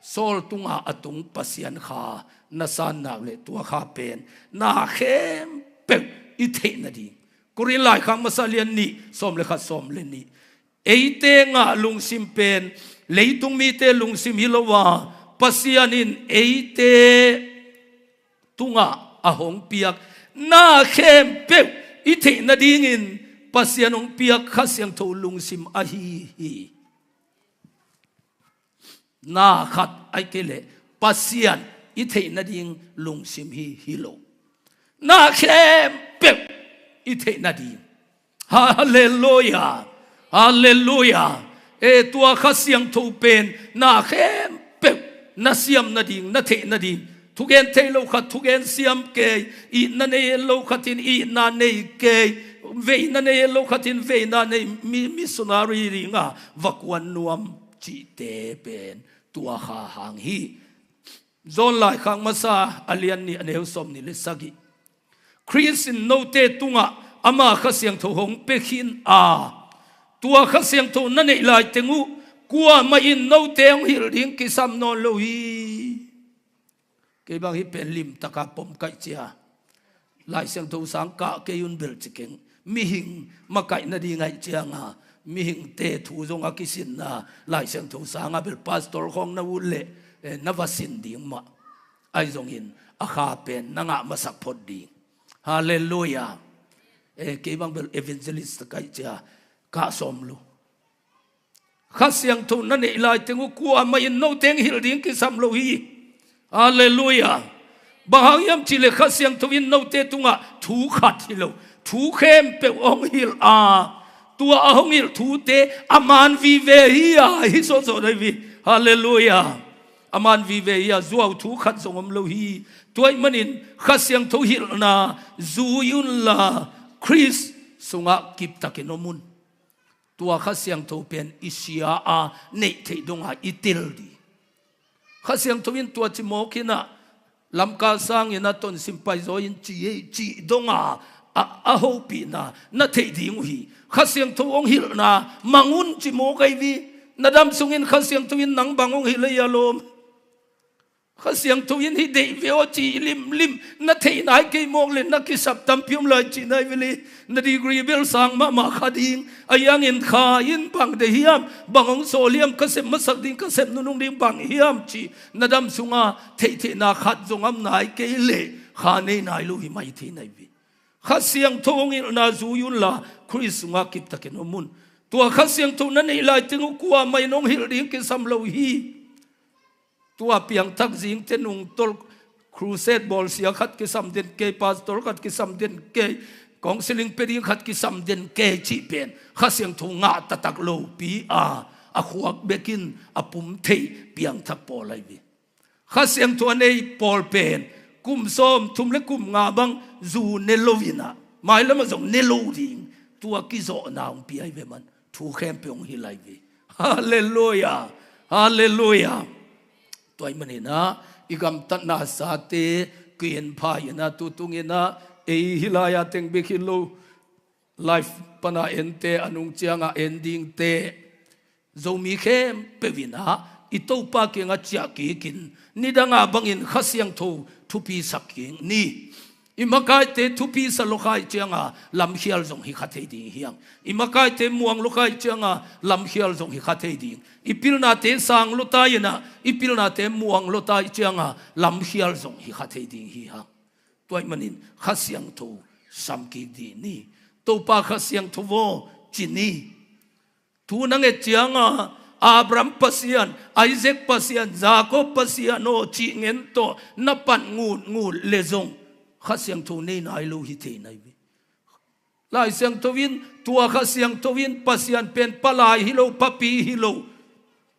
Saul tungah a tung Pasian kha na san nak leh tua kha pen na khempeuh i theih nading. Korin laikhak masa lian nih sawm le khat, sawm le nih. Eite ngah lungsim pen leitung mite lungsim hi lo a, Pasian in eite tungah a hong piak na khempeuh i theih nadingin Pasian hong piak Kha Siangtho lungsim ahi hi. Na khat ahih kei leh Pasian i theih nading lungsim hi hi lo. Na khempeuh i theih nading. Halleluiah. Halleluiah. E, tua Kha Siangtho pen na khempeuh na siam nading, na theih nading. Thugen thei lo khat thugen siam kei, itna nei lo khat in itna nei kei, veina nei lo khat in veina nei, mi, missionary dingah va kuan nuam cihte pen tua kha hang hi. John laikhak masa a lian nih a neu sawm nih le sagih. Khrist in note tungah ama Kha Siangtho hong pia khin a, tua Kha Siangtho na neih laiteng uh kuamah in note hong hilh ding kisam nawn lo hi. Kei bang hih pen limtaka pom kaih cia Lai Siangtho sang kah kei un bel ci keng. Mihing makaih nading ahih cianga mihingte thu zong a kisinna Lai Siangtho sanga bel pastor khawng na ut leh, eh, na va sin ding mah. Ahi zongin a kha pen na ngah masak phot ding. Halleluiah. Eh, kei bang bel evangelist kaih cia kah sawm lo. Kha Siangtho na neih laiteng uh kuamah in note hong hilh ding kisam lo hi. Halleluiah. Bang hang hiam cihleh Kha Siangtho in note tungah thu khat hi lo, thu khempeuh hong hilh a, tua a hong hilh thute a man vive hi a, hi sawtsawt ahi hi. Halleluiah. A man vive hi a, zuau thu khat zong om lo hi. Tua ahih manin Kha Siangtho hilhna zui unla Khrist sungah kiptakin om un. Tua Kha Siangtho pen i sia a neih theih donga i tel ding. Kha Siangtho in tua ci mawk hi nah, lamka sangin a tonsim paizaw in ci ei cih donga a, a hopihna na theih ding uh hi. Kha Siangtho hong hilhna mang un ci mawk ahi hi. Na dam sungin Kha Siangtho in nang bang hong hilh ahi a lawm? Kha Siangtho in hih deih ve aw ci limlim na theih nai kei mawk le na kisap tampi om lai cihna hi ve le. Na degree bel sang mahmah kha ding. Ahi hangin kha in bang deih hiam, bang hong sawl hiam, ka sep masak ding, ka sep nunung ding bang hiam cih na dam sunga theihtheihna khat zong om nai kei le kha nei nai lo hi mai thei na hi ve. Kha Siangtho hong hilhna zui unla Khrist sungah kiptakin om un. Tua Kha Siangtho na neih laiteng uh kuamah in hong hilh ding kisam lo hi. Tua piangthak zingte nungtolh crusade bawlsia khat kisam den kei, pastor khat kisam den kei, counseling pia ding khat kisam den kei cih pen Kha Siangtho ngah taktak lopi a, a khuak bekin a pum theih piangthak pawl ahi hi. Kha Siangtho a nei pawl pen Kum sawmthum le kum nga bang zu ne lo in ah, mailam ah zong ne lo ding, tua kizawhna hong pia hi ve man. Thu khempeuh hong hilh lai ve. Halleluiah. Halleluiah. Tua ahih manin ah i gamtatna sate kienpha in ah, tu tung in ah ei hih lai-a teng bek hi lo, live pan a ente, a nung ciang a en dingte, Zomi khempeuh in ah i Topa kiangah ciah kik in, nidang a bangin Kha Siangtho thupi sak kik ni. I makaite thupi sa lo kha ahih ciang a lamkhial zong hi kha thei ding hi hang. I makaite muang lo kha ahih ciang a lamkhial zong hi kha thei ding. I pilnate sang lo ta in ah, i pilnate muang lo ta ahih ciang a lamkhial zong hi kha thei ding hi hang. Tua ahih manin Kha Siangtho sam kik dih ni. Topa Kha Siangtho aw, ci ni. Thu na nget ciang a, Abraham Pasian, Isaac Pasian, Jacob Pasian aw, cih ngen tawh na pan ngutngut leh zong Kha Siangtho nei nai lo hi thei nai ve. Lai Siangtho in, tua Kha Siangtho in Pasian pen palai hi lo, papi hi lo,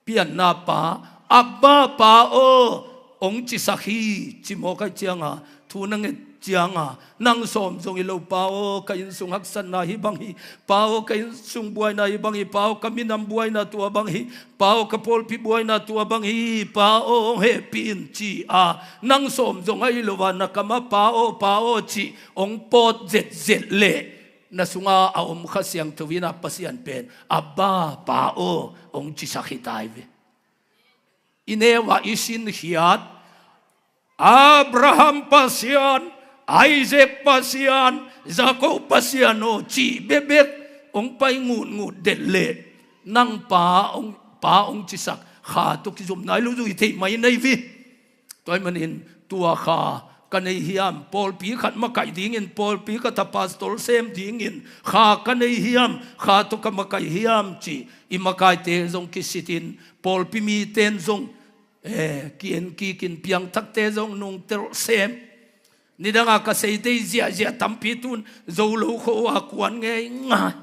pianna Pa, Abba Pa aw, hong cisak hi, ci mawk ahih ciang a, thu na nget ciang a, nang sawm zong hi lo Pa aw, ka innsung haksatna hih bang hi, Pa aw, ka innsung buaina hih bang hi, Pa aw, ka minam buaina tua bang hi, Pa aw, ka pawlpi buaina tua bang hi, Pa aw, hong hehpih in, ci a, nang sawm zong ahi lo a, na kam ah Pa aw, Pa aw, cih hong pawt zetzet leh, na sung a a om Kha Siangtho in ah Pasian pen Abba Pa aw, hong cisak hi ta hi ve. I neu ah i sinkhiat, Abraham Pasian, Isaac Pasian, Jacob Pasian aw, cih bekbek hong pai ngutngut det leh, nang Pa hong, Pa hong cisak Kha tawh kizom nai lo zong hi thei mai nai ve. Tua ahih manin tua Kha ka nei hiam, pawlpi khat makaih dingin, pawlpi khat a pastor sem dingin Kha ka nei hiam, Kha tawh ka makaih hiam, ci i makaite zong kisit in, pawlpi mite in zong, eh, ki-en kik in, piangthakte zong nungtel sem. Nidang a ka sei dei ziahziah tampi, tu-in zo lo khua kuan ngeingai.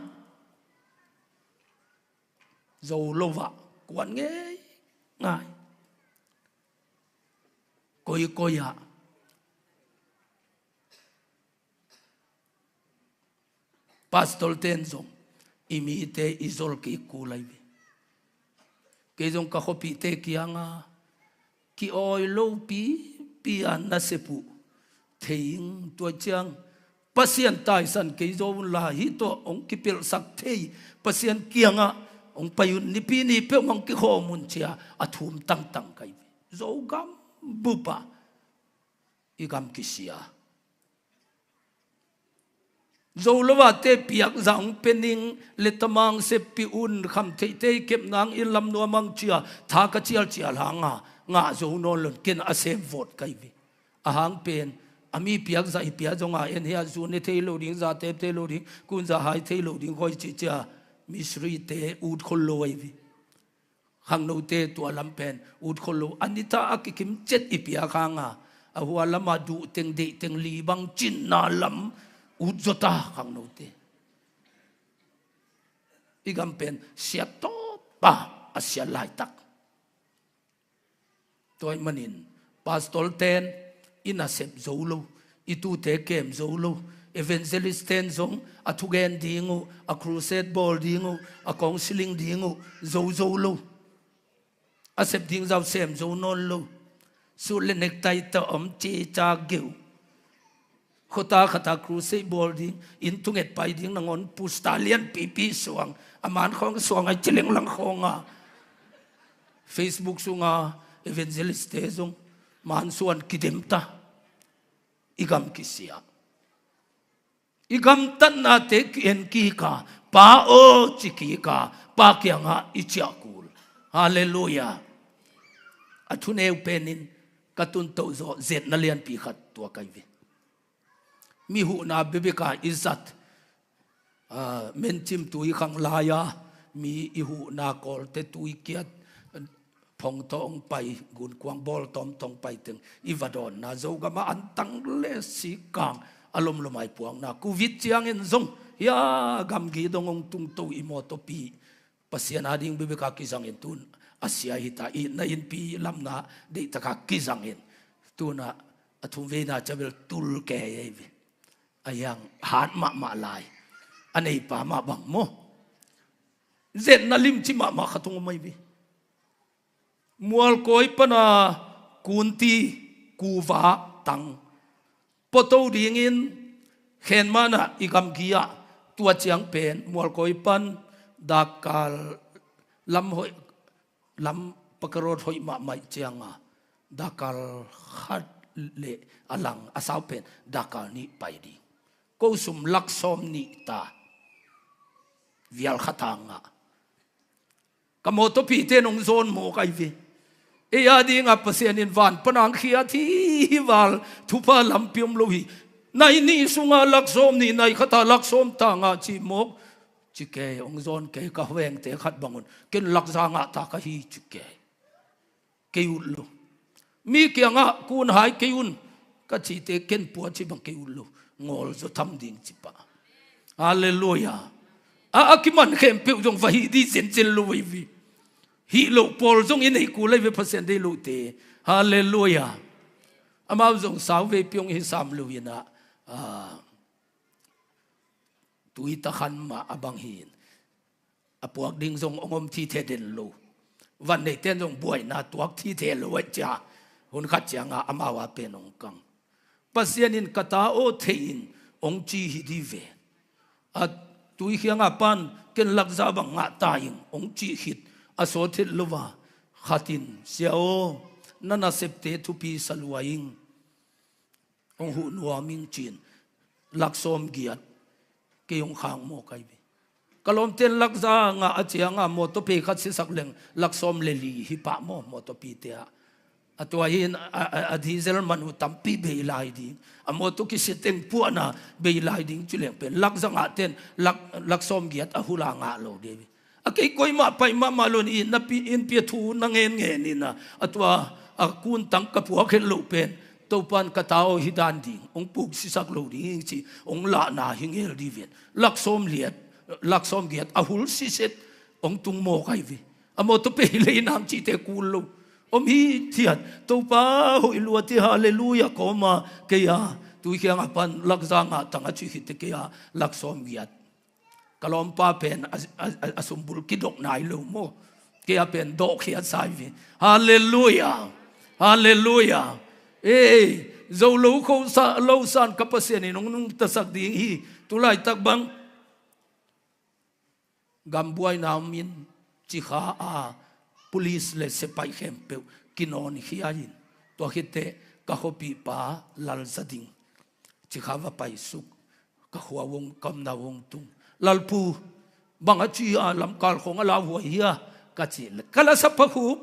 Zo lo ah kuan ngeingai. Koikoi ah pastor ten zong i mite i zol kik kul lai ve. Kei zong ka khuapihte kiang a, ki-awi lopi pi a nasep uh thei ing, tua ciang Pasian taisan kei zaw un la, hih tawh hong kipelhsak thei Pasian kiangah hong pai un, nipi ni peuhmah hong kikhawm un, ci a a thum tangtang ka hi ve. Zogam bup ah i gam kisia. Zo lo a te piakzah hong pia ning, lettama hong seppih un, khamtheihte i kepna hong it lam nuam hang, ci a tha ka cialcial hang a, ngah zo nawn lo in, ken a sem vawt ka hi ve. A hang pen a mi piakzah i pia zong a, en hi a, zu ne thei lo ding, za tep thei lo ding, kunza hai thei lo ding, koi ci, ci a misrite ut khol lo ahi ve. Khangnote tua lam pen ut khol lo, a nitha a kikim ciat i piak hang a, a hua lam a duh teng, deih teng, li bang cinna lam ut zaw ta khangnote. I gam pen sia tawp a, a sia laitak. Tua ahih manin pastor ten i nasep zo lo, i tute kem zo lo, evangelist ten zong a thugen ding uh, a crusade bawl ding uh, a counseling ding uh zo zo lo. A sep ding zah sem zo nawn lo. Suit le necktie tawh om cica geu. Khuata khata crusade bawl ding, inn thunget pai ding nangawn, pusta lianpipi suang, a man khawng suang ahi ci lenglang khawng a. Facebook sunga evangelist te zong man suan kidem ta. I gam kisia. I gamtatnate ki-en kik a, Pa aw ci kik a, Pa kiangah i ciah kul. Halleluiah. A thuneu penin ka tuntoh zawh zetna lianpi khat tua ka hi ve. Mi huhna bebek a i zat, ah, mencim tui khang lai-a mi i huhna kawlte tui kiat, phong tawh hong pai, gunkuang bawl tawmtawng pai teng i va dawnna, Zogam ah antang le sikkang a lomlom a i puakna, Covid ciangin zong hia gamgi dong hong tungto i mawtawpi Pasian a ding bebek a kizangin, tu-in a sia hi ta, i na innpi lamna deihtak a kizangin, tu-in ah A thumveina ciang bel tul kei ei ve. A hiang hat mahmah lai. A neipa mah bang maw. Zetna limci mahmah khat hong om ei ve. Mualkawi pana kunti kuva tang puato dingin khenmanah i gamgi ah tua ciang pen Mualkawi pan dakkal lam hoih lam pakarot hoih mahmah cianga dakkal khat le a lang a sau pen dakkal nih pai ding. Ko sum lak sawm nih ta vial khat a ngah. Ka mawtawpite nong zawn mawk ai ve. Ei a dinga Pasian in van panang khiat hi hi val thupha lampi om lo hi. Nai nih sunga lak sawm nih nai khata lak sawm ta ngah ci mawk. Ci kei hong zawn kei ka vengte khat bangun ken lakza ngah ta ka hi ci kei. Kei ut lo. Mi kiangah kun hai kei un ka cite ken pua ci bang kei ut lo. Ngawl zaw tham ding ci pah. Halleluia. A a kiman khempeuh zong va hih dih zenzen lo vei vi. Hih loh pawl zong i nei kul ei ve Pasian dei lohte. Halleluia. Amau zong sau veipi hong hi sam lo inah tui takhan mah a bang hi in a puak ding zong hong om thithe den lo. Van neiten zong buaina tuak thithe lo aih cia hun khat cianga amau a pen hong kang. Pasian in ka ta aw thei in hong ci hi di ve. A tui khianga pan ken lakza bang ngah ta ing hong ci khit a sawt het lo va khatin sia aw na nasepte thupi sa lua ing. Hong huh nuam ing cin lak sawm giat kei hong khang maw kai ve. Ka lawmten lakza ngah a cianga mawtawpi khat sisak leng lak sawm le li hi pah maw mawtawpite ah. A tua hi in a, a, a diesel man uh tampi bei lai ding a mawtaw kisia teng puahna bei lai ding ci leng pen lakza ngah ten lak, lak sawm giat a hula ngah lo dei ve. A kei koimah paih mahmah lo in innpi innpi a thu na ngen ngen inah a tua a kuntang ka puak het loh pen Topan ka ta aw hi dan ding hong puk sisak lo ding ci hong lahna hi ngel di ven. Lak sawm liat lak sawm giat a hul siset hong tung mawk ai ve. A mawtaw pei lei nang cite kul lo om hi thiat Topa hoih luat hi halleluia kawma kei a tui khianga pan lakza ngah tang a ci khit te kei a lak sawm giat. Ka lawmpa pen a, a, a, a sumbul kidok nai lo maw. Kei a pen dawhkhiat sai ve. Halleluia. Halleluia. Ei zo lo kho sa lo san ka Pasian in hong nungtasak ding hi. Tulaitak bang gambuaina om in cikha a police le sepaih khempeuh kinawnkhia in tua khitteh ka khuapihpa lalza ding cikha va paisuk. Ka khua vong kamna vong tung lalpu bang a ci a lamkal khong a lauhuai hia ka ci le ka lasa pakhup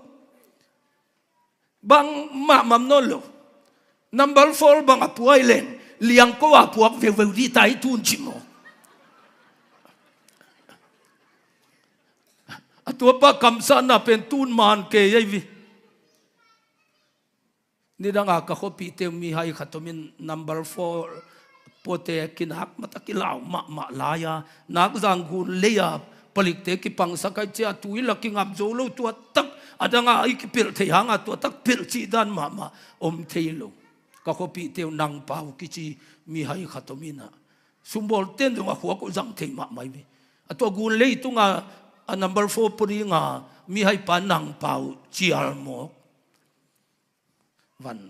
bang mahmam nawn lo. Number four bang a puai leng liangko a puak veuveu dih tai tun ci maw. A tuapa kamsahna pen tun man kei ei vi. Nidanga ka khuapihte mihai khat omin number four puate kinak mata kilau mahmah lai-a nak zanggun lei-a palikte kipangsak ai cia tui la kingap zo lo tua tak a danga i kipelh thei hanga tua tak pelh cih dan mahmah om thei lo. Ka khuapihte uh nangpau kici mihai khat ominah sumbawl ten zong a khuak uh zang thei mahmah i ve. A tua gun lei tunga a number four pudinga mihaipa nangpau cial mawk. Van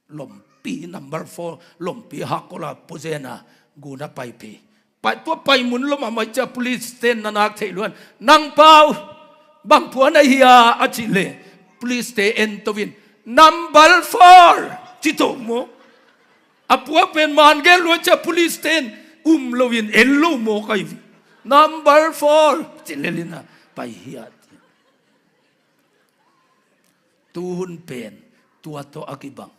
lompi number four lompi hakkola puzena guna paipi pai tua pai mun lom a mai cia police ten na nak theih luan nangpau bang puan a hia a cih le police te en tovin number four ci to maw. A puak pen man gen luan cia police ten um loin en lo maw kai vi. Number four ci lelina pai hia. Tuhun pen tua tawh a kibang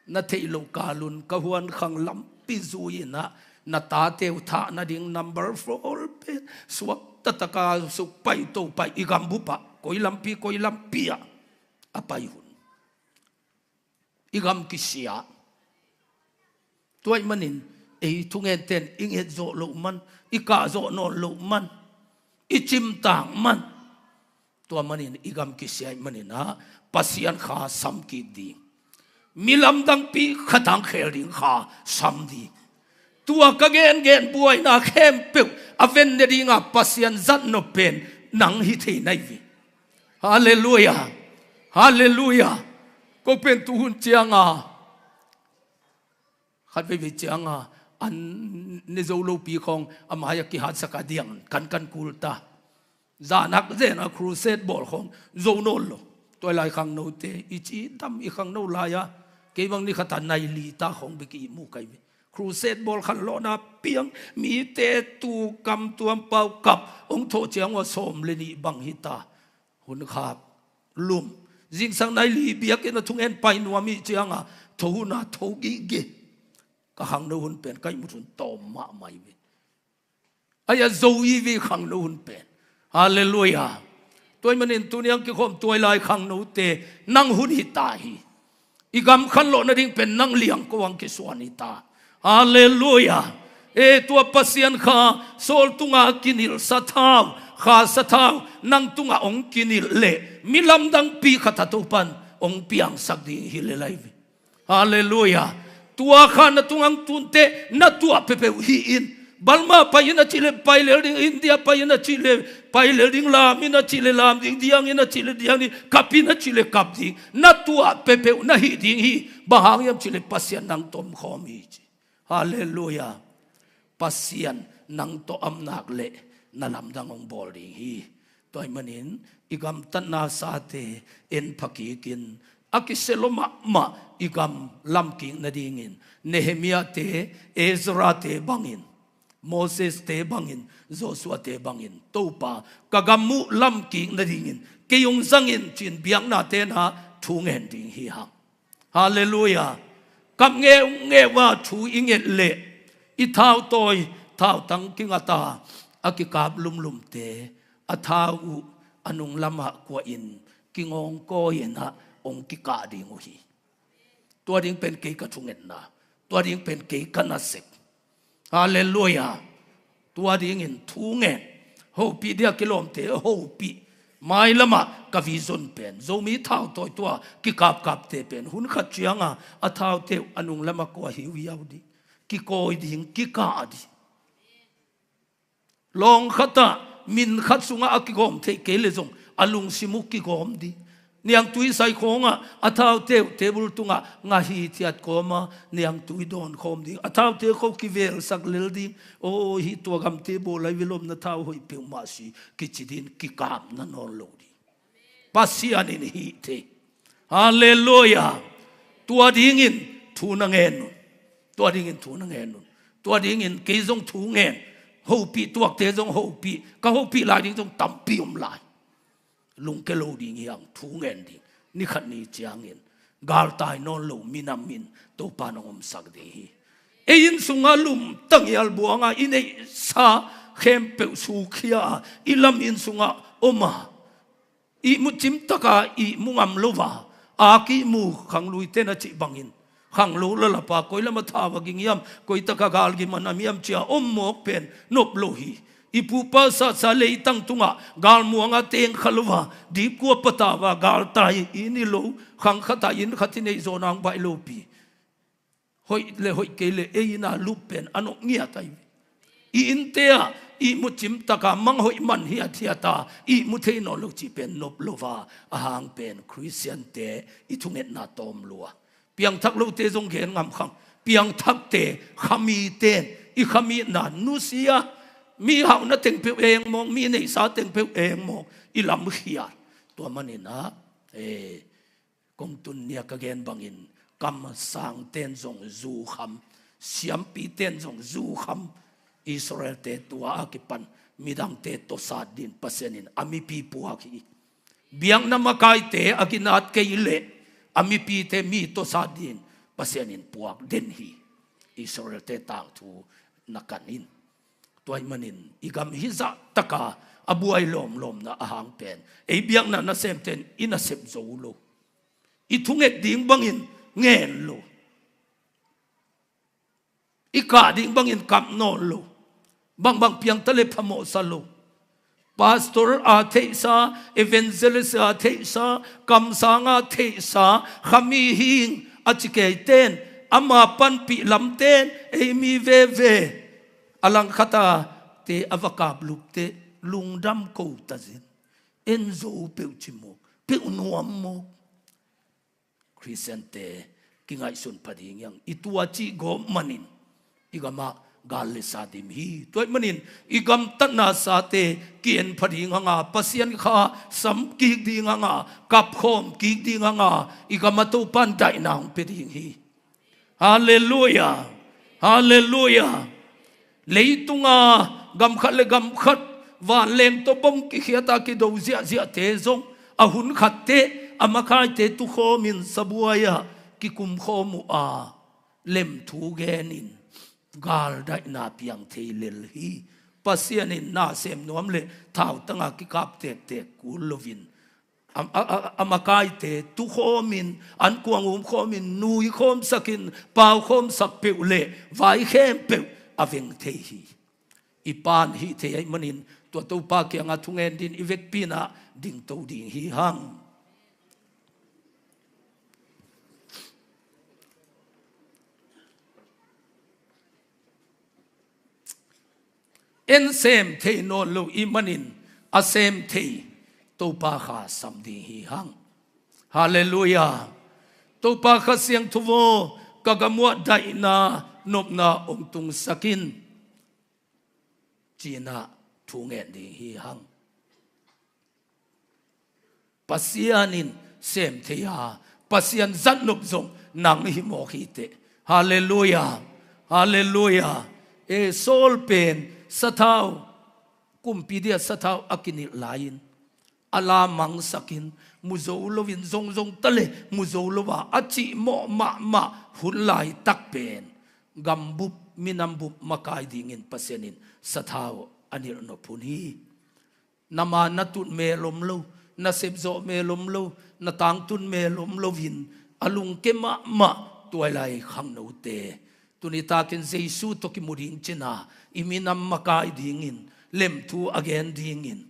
na theih loh kalun ka huan khang lampi zui inah na tateu thah nading number four pen suak tataka suk pai to pai i gambupah koi lampi koi lampi ah a pai hun i gam kisia. Tuaih manin ei thungenten i nget zawh loh man i kah zawh nawn loh man i cimtang man tua manin i gam kisiaih maninah Pasian kha sam kik ding. Mi lamdangpi khat hong khel ding kha sam ding. Tua ka gengen buaina khempeuh a ven nadinga Pasian zat nop pen nang hi thei na hi ve. Halleluiah. Halleluiah. Ko pen tuhun cianga khat veivei cianga an ne zo lopi khawng a mai-ah kihatsak a diang kankan kul ta. Zan ah zen a crusade bawl khawng zo nawn lo. Tua lai khangnote i cidam i khangno lai-ah kei bang ni khat a nai li ta khawng bek i mu kai ve. Crusade bawl khanlawhna piang, mite tu kam tuam pau kap hong thawh ciang ua sawm le nih bang hi ta. Hun khak lum. Zingsang nai li biakinn a thungen pai nuam i cianga tho hun a tho gige. Ka khangno hun pen ka ihmut hun tawm mahmah hi ve. Ai a zo i ve khangno hun pen. Halleluiah. Tua ahih manin tuni hong kikhawm tua lai khangnote nang hun hi ta hi. I gam khanlawh nading pen nang liang ko hong kisuan hi ta. Halleluiah. E, tua Pasian kha Saul tunga kinilh sathau, kha sathau nang tunga hong kinilh leh mi lamdangpi khat a Topan hong piangsak ding hi lel hi ve. Halleluiah. Tua kha na tungah hong tunte na tuah peuhpeuh hih in. Balma pai in a cih leh pai lel ding, India pai in a cih leh pai lel ding, lam in a cih leh lam ding, diang in a cih leh diang ding, kap in a cih leh kap ding. Na tuah peuhpeuh na hih ding hi. Bang hang hiam cih leh Pasian nang tawh om khawm hi ci. Halleluiah. Pasian nang tawh om nak leh na lamdang hong bawl ding hi. Tua ahih manin i gamtatna sate en pha kikin a kisia lo mahmah i gam lam kik nadingin Nehemiah te, Ezra te bangin, Moses te bangin, Joshua te bangin, Topa ka gam uh lam kik nadingin kei hong zang in ci-in biakna tena thu ngen ding hi hang. Halleluiah. Kap ngeungeu a thu i nget leh i thau tawi, thautang kingat a, a kikap lumlumte a thau uh a nung lamah kuahin kingawngkawi in ah hong kikah ding uh hi. Tua ding pen kei ka thungetna, tua ding pen kei ka nasep. Halleluiah. Tua dingin thu ngen. Hopih dia kilawmte hopih. Mailamah ka vision pen Zomi thautawi tua kikapkapte pen hun khat cianga a thaute uh a nung lamah kua hiuhiau ding, kikawi ding, kikah ding. Lawng khatah min khat sungah a kigawm theih kei leh zong a lungsim uh kigawm ding. Niangtui sai khawngah a thaute uh table tungah ngah hithiat kawma niangtui dawn khawm ding. A thaute kho kivelsak lel ding. Aw, hih tua gamte bawl lai ve lawm, na thau hoih peuhmah si kici ding, kikapna nawn lo ding. Pasian in hih thei. Halleluiah. Tua dingin thu na ngen un. Tua dingin thu na ngen un. Tua dingin kei zong thu ngen. Hopih tuakte zong hopih. Ka hopih lai ding zong tampi om lai. Lungke lo ding hi hang, thu ngen ding. Ni khat ni ciangin galtai nawn lo minam in Topa nong omsak ding hi. Ei inn sungah lum tangial buanga i neihsa khempeuh sukhia a, i lam inn sungah om a, ihmu cimtaka ihmu ngam lo a, a kihmu khanglawite na cih bangin khanglo lalapa koi lamah thau a ging hiam, koi taka galgim a nam hiam cia om mawk pen nop lo hi. I pupa sasa leitang tungah galmuanga teng kha lo a, dipkua patau a galtai i ni lo, khang khatah inn khat i neih zawna hong baih lopi. Hoih le hoih kei le ei inn a lup pen a nawh ngiat ahi. I innte ah ihmu cimtaka mang hoih man hiathiata ihmu thei nawn lo cih pen nop lo a, a hang pen Khristiante i thungetna tawm lua. Piangthak lote zong gen ngam khang. Piangthakte, khamite in i khamitna nusia, mi hauhna teng peuh eng mawng, mi neihsa teng peuh eng mawng i lamkhial. Tua manin ah, eh, kong tun nia ka gen bangin kamsangte in zong zukham, siampite in zong zukham. Israelte tua a kipan midangte tawsat din Pasian in a mipi puak hi. Biakna makaite a ginat kei leh a mipite mi tawsat din Pasian in puak den hi. Israelte tangthu na kan in. Tua ahih manin i gam hih zahtaka a buai lawmlawmna a hang pen ei biakna nasemte in i nasep zo lo. I thunget ding bangin ngen lo. I kah ding bangin kap nawn lo. Bangbang piangta le phamawhsa lo. Pastor a theihsa, evangelist a theihsa, kamsang a theihsa, khami hing a ci keiten, ama panpih lamten ei mi veve a langkhata te a va kaplupte lungdam ko tazin. En zo peuh ci mawk, peuh nuam mawk. Khristiante kingaihsun pha ding hiang. I tua cih gawp manin i gamah gal le sa dim hi. Tua ahih manin i gamtatna sate ki-en pha ding hanga, Pasian kha sam kik ding hanga, kapkhawm kik ding hanga, i gamah Topan daihna hong pia ding hi. Halleluia. Halleluia. Leitunga gam khat le gam khat vanleng tawh bom kikhiata kido ziahziahte zong a hun khatte a makaite tukhawmin sabuai-ah kikumkhawm uh a, lemthu genin galdaihna piang thei lel hi. Pasian in na sem nuam le thautanga kikap tektek kul loin a, a, a, a makaite tukhawmin, ankuang umkhawmin, nuikhawmsakin, paukhawmsak peuh le vai khempeuh a veng thei hi. I pan hih thei ahih manin tua Topa kiangah thungen din i vekpi inah dingto ding hi hang. En sem thei nawn lo i hih manin a sem thei Topa kha sam ding hi hang. Halleluia. Topa Kha Siangtho aw, ka gam uah daihna nopna hong tungsak in, ci-inah thu ngen ding hi hang. Pasian in sem thei a, Pasian zatnop zong nang hi mawk hi teh. Halleluia. Halleluia. E, Saul pen sathau, kumpi dia sathau a kinilh lai-in a la mangsakin, mu zo loin, zongzong ta le mu zo lo a, a cihmawh mahmah hun laitak pen gambup, minambup makai dingin Pasian in sathau a nilhnop hun hi. Na ma na tut mel om lo, na sepzawh mel om lo, na tangtun mel om loin a lungke mahmah tuailai khangnote, tuni takin Jesu tawh kimu ding cina, i minam makai dingin, lemthu a gen dingin,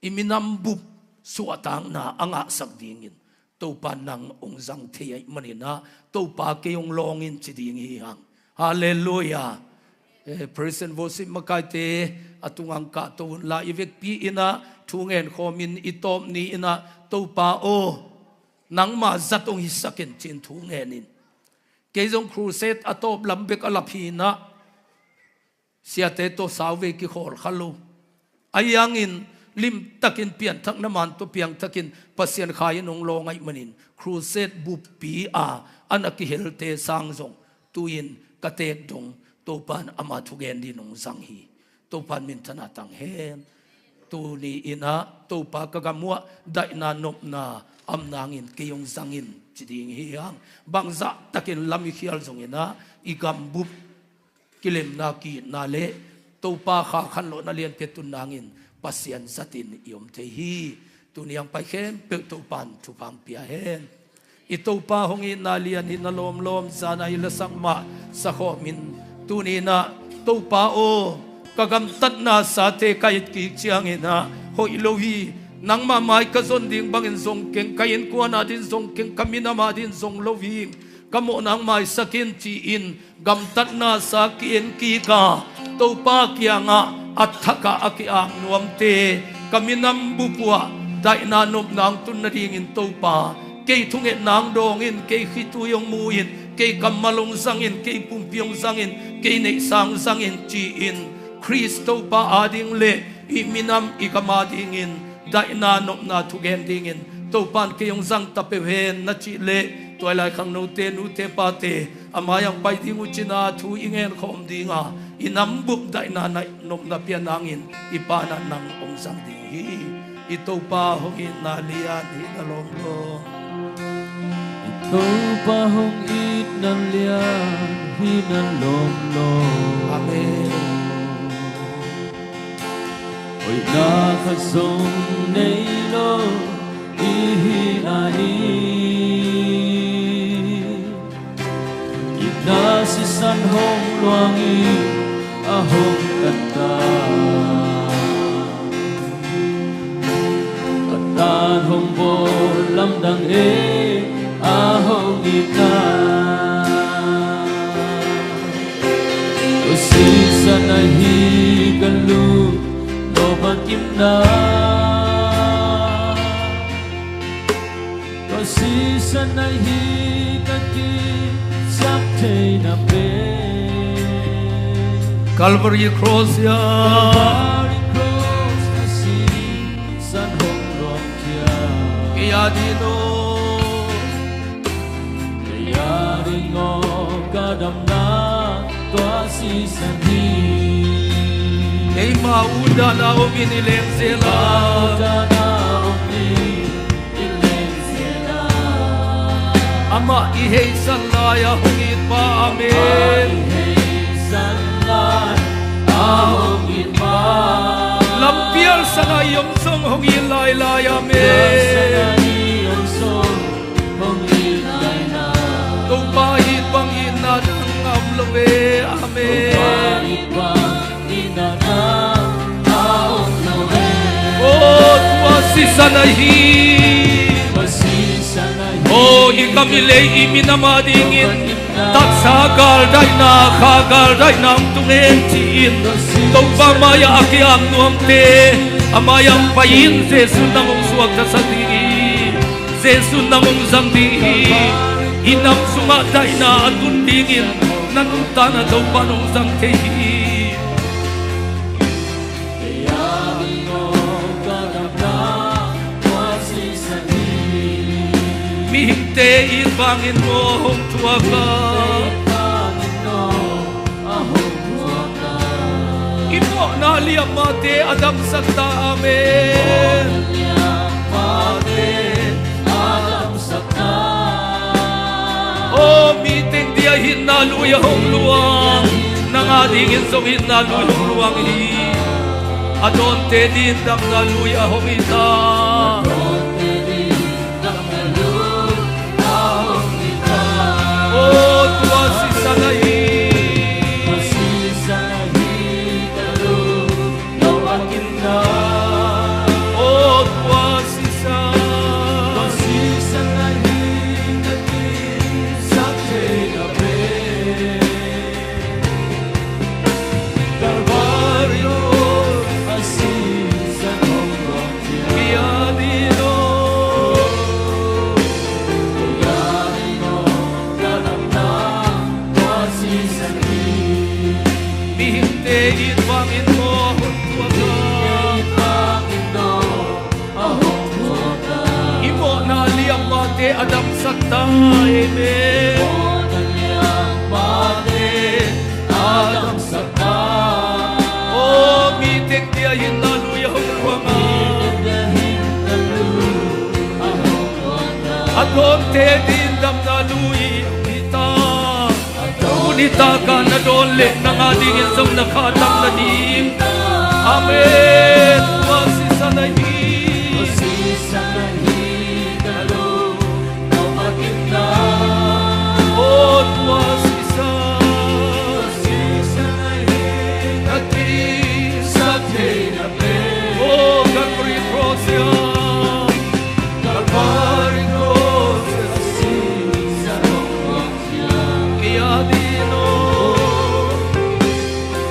i minambup suahtakna a ngahsak dingin Topa nang hong zang thei ahih maninah, Topa kei hong lawng in ci ding hi hang. Halleluia. Eh, praise and worship makaite a tungah hong kahto unla, i vekpi inah thu ngen khawmin i tawp ni inah, Topa aw, nangma zat hong hisak in ci-in thu ngen in. Kei zong crusade a tawp lam bek a lap hi inah, siate tawh sauvei kikhawl kha lo. Ahi hangin limtakin pianthakna man tawh piangthakin Pasian kha in hong lawng ahih manin crusade buppi a a na kihelte sang zong tu-in ka teek dong Topan ama thugen din hong zang hi. Topan minthanna tang hen. Tuni inah Topa ka gam uah daihna nopna om nangin kei hong zang in ci ding hi hang. Bangzah takin lam i khial zong inah i gambup kilemna, ki-itna le Topa kha khanlawhna lianpi a tun nangin Pasian zatin i om thei hi. Tuni hong pai khempeuh Topan thupha hong pia hen. I Topa hong itna lian hi na lawmlawm, zana i lasak mah sakhawmin tuni inah, Topa aw, ka gamtatna sate ka et kik ciangin ah hoih lo hi. Nangma mai ka zon ding bangin zong keng, ka innkuan adin zong keng, ka minam adin zong lo hi. Ka mawhna hong maisak in ci-in gamtatna sa ki-en kik a, Topa kiangah a thakah a ki-ak nuamte, ka minam bup uah daihna nopna hong tun nadingin Topa, kei thungetna hong dawng in, kei khitui hong mu in, kei kammal hong zang in, kei pumpi hong zang in, kei neihsa hong zang in ci-in Khrist Topa ading le i minam i gam adingin daihna nopna thugen dingin Topan kei hong zang ta peuh hen na cih leh, tuailai khangnote, nute pate, a mai-ah hong pai ding uh cina thu i ngen khawm ding a, i nambup daihna nai nopna pia nangin i Pa'n ah nang hong zang ding hi. I Topa hong itna lian hi na lawmlawm. I Topa hong itna lian hi na lawmlawm. Amen. Hoihna khat zong nei lo i hihna hi. Itna sisan hong luang in a hong tat ta, a tan hong bawl lamdang ei a Kimna tua sisan ahi ka kisap theihna pen Calvary Cross ah Calvary Cross ah sisan hong luangkhia kei a ding aw. Kei a ding aw ka damna tua sisan hi. Keima utdan a om in i leng zel a. Keima utdan a om in i leng zel a. Amah i heisan lai a hong it pa, amen. Amah i heisan lai a hong it pa. Lampial san a i om zong hong it lailai, amen. Topa it bang itna dang a om lo e. Amen. Aw, tua sisan ahi. Aw, i gam i lei i minam a dingin taksa galdaihna, kha galdaihna hong tung hen ci-in Topa mai-ah a ki-ap nuamte a mai-ah hong pai in. Jesuh nang hong suaktasak ding hi. Jesuh nang hong zang ding hi. I nam sungah daihna a tun dingin na nuntakna Topa nong zang thei hi. Mihingte it bangin maw hong thuak a. I mawhna liammate a damsak ta, amen. Aw, mi teng dia hinna lui a hong luang, nang a dingin zong hinna lui hong luang hi. A dawnte ding damna lui a hong hi ta. Aw, tua sisan ahi. Aw, tua sisan. Mihingte it bangin maw hong thuak a. I mawhna liammate a damsak ta, amen. Aw, mi teng dia hinna lui a hong luang a. A dawnte ding damna lui hong hi ta. Tuni takah na dawn leh nang a dingin zong na kha tam na ding. Amen. Tua sisan ahi. Aw, tua sisan. Aw, Calvary Cross ah. Calvary Cross ah. Kei a ding aw.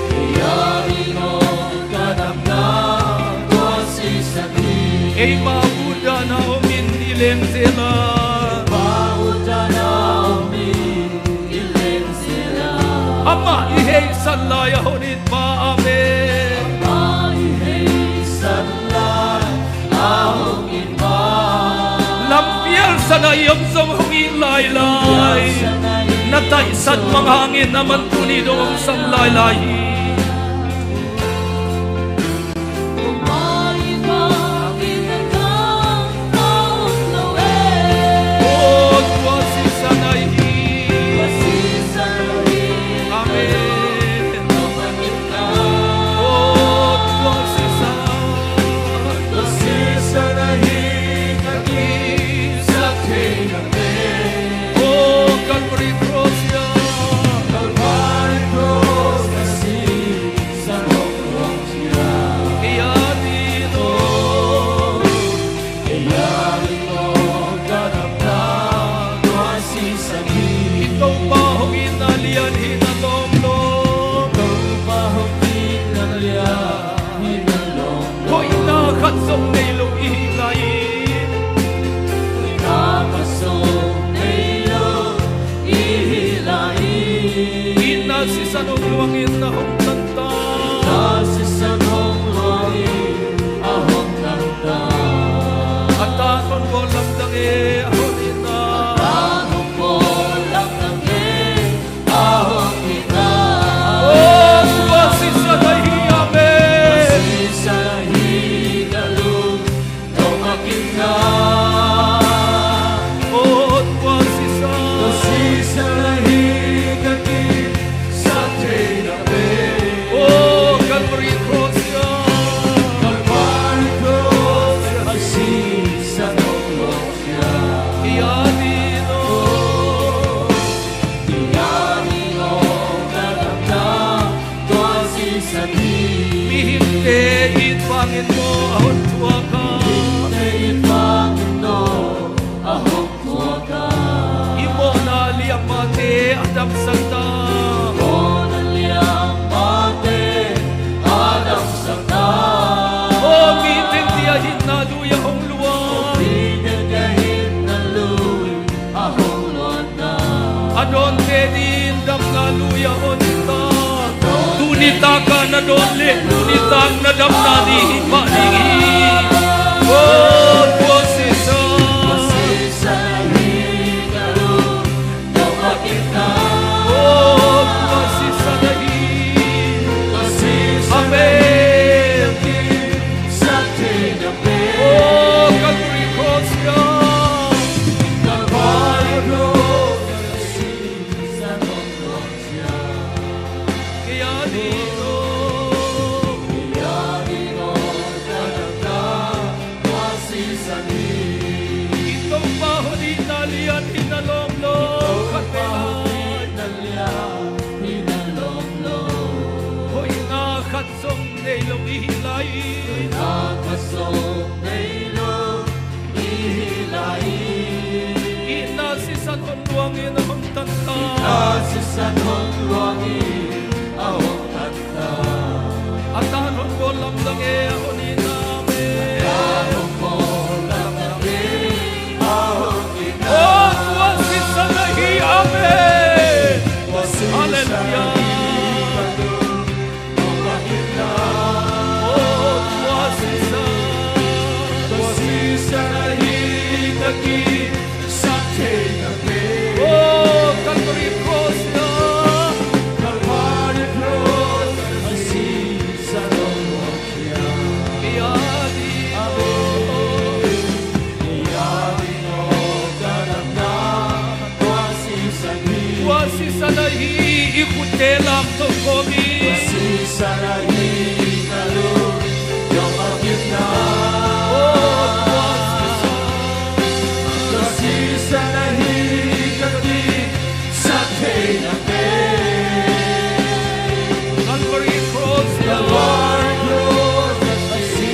Kei a ding aw ka damna tua sisan hi. Keima utdan a om in i leng zel a. Keima utdan a om in i leng zel a. Amah i heisan lai a hong it pa, amen. Amah i heisan lai a hong it Lampial san a i om zong hong it lailai. Na taihsan mang hangin a man tuni dong hong sam lailai hi. Aw, tua sisan ahi. Amen. I Topa hong itna lian hi na lawmlawm. I Topa hong itna lian hi na lawmlawm. Hoih khat zong nei lo i hi lai. Khat zong nei lo i hi lai. Itna sisan hong luangin a hong tan ta. Itna sisan hong luangin a hong tan ta. A tan hong bawl lamdang e, a hong itna. A tan hong bawl lamdang e. Oh, tua sisan ahi, amen. Oh, tua sisan. Oh, Calvary Cross ia. Calvary Cross ia. Mihingte it vangin maw a hong thuak a. I mawhna liammate a damsak ta. Aw, mite tia hinna lui a hong luang. A dawnte ding damna lui a hong ta. Tuni tak a na dawn leh tuni tak na damna ni hi pah ding hi. Oh, tua sisan. Oh, tua sisan ahi. Amen. Oh, Calvary Cross ia. Kei a ding aw. I Topa hong itna lian hi na lawm lo. Khat vei lai. Hoihna khat zong nei lo i hi lai. Hoihna khat zong nei lo i hi lai. Itna sisan hong luangin a hong tan ta. Itna sisan hong luangin a hong tan ta. A tan hong bawl lamdang e, a hong itna, amen. A tan hong bawl lamdang e, a hong itna. Oh, tua sisan ahi, amen. Halleluiah. Tua sisan ahi, i khutte lamto kawm hi. Tua sisan ahi, ka lungdam a kitna. Oh, tua sisan. Tua sisan ahi, ka kisap theihna pen. Calvary Cross, Calvary Cross, a si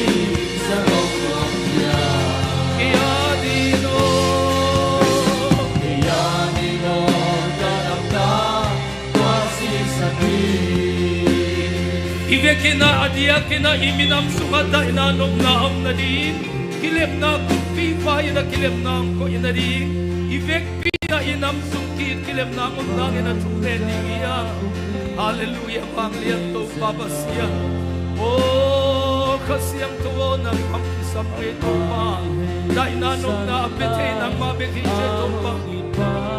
I vekin ah a diakin ah i minam sungah daihna nopna a om nading, kilemna kumpipa in ah kilemna hong koih nading, i vekpi in ah i nam sung ki-it kilemna hong om nadingin a thungen ding hi a. Halleluiah. Vanglian Topa Pasian, aw Kha Siangtho aw, nang bang kisam ngei Topa. Daihna nopna a pia thei nangmah bek hi teh Topa.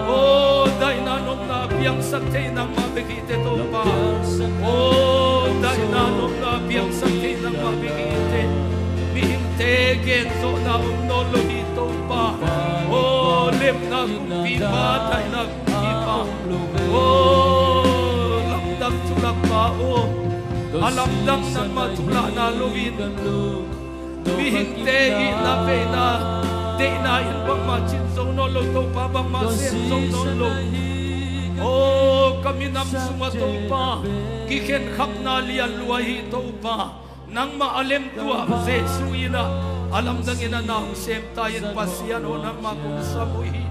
Aw daihna nopna a piangsak thei nangmah bek hi teh Topa. Aw daihna nopna a piangsak thei nangmah bek hi teh. Mihingte genzawhna om nawn lo hi Topa. Aw lemna kumpipa, daihna kumpipa. Aw lamdang thulakpa aw, a lamdang nangmah thulahna loin mihingte itna veina deihna in bangmah cin zo nawn lo Topa, bangmah sem zo nawn lo. Aw ka minam sungah Topa kikhenkhapna lianlua hi Topa. Nangmah a lemtuah Jesuh in ah a lamdang in ah na hong sem ta in Pasian aw nangmah kong sam uh hi.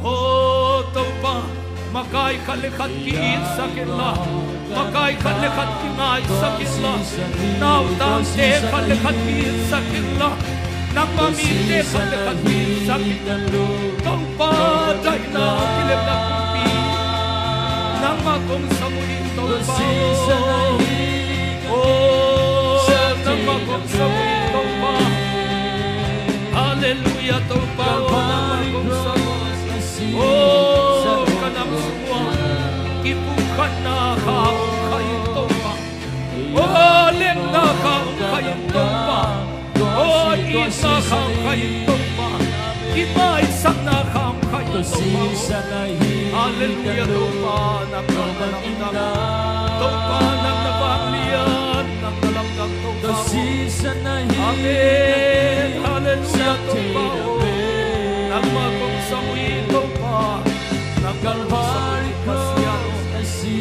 Aw Topa, makai khat le khat ki-itsak inla, Makai khat le khat kingaisak inla, nautangte khat le khat kiitsak inla, nangma mite khat le khat kiitsak inla, Topa, daihna kilemna kumpi nangma kong sam uh hi, Topa. Oh, nangma kong sam uh hi, Topa. Halleluiah, Topa, oh, nangma kong sam uh hi. Oh, ka nam sung uah kipumkhatna kha hong kha in, Topa. Oh, lemna kha hong kha in, Topa. Oh, itna kha hong kha in, Topa. Kimaisakna kha hong kha in, Topa. Halleluiah, Topa, nang na lamdang. Topa, nang na vanglian, nang na lamdang, Topa. Amen. Halleluiah, Topa. Nangma kong sam uh hi, Topa. Nangma kong sam uh hi, Pasian.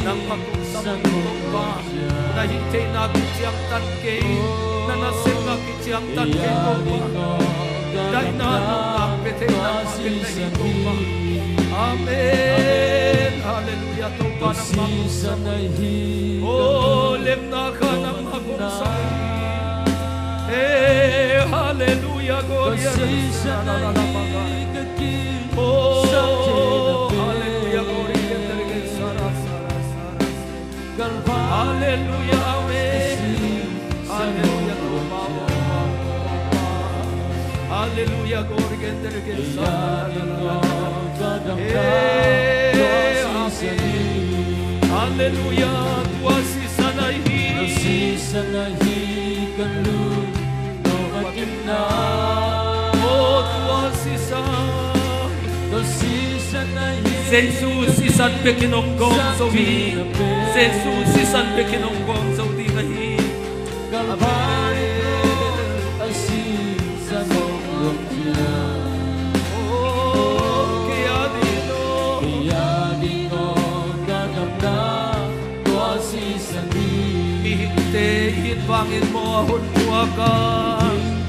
Nangma kong sam uh hi, Topa. Na hih theihna kiciangtan kei, na nasepna kiciangtan kei, Topa. Daihna nopna pia thei nangmah bek na hi, Topa. Amen. Halleluiah, Topa, nangma kong sam uh hi. Oh, lemna kha nangma kong sam uh hi. Eh, halleluiah, gloria. Oh, halleluiah, gloria. Halleluiah, amen. Halleluiah, Topa. Halleluiah, glory, glory, glory. Eh, amen. Halleluiah, tua sisan ahi. Oh, tua sisan. Jesu sisan bekin hong gawm zo hi. Jesu sisan bekin hong gawm zo ding ahi. Mihingte it vangin maw a hong thuak a?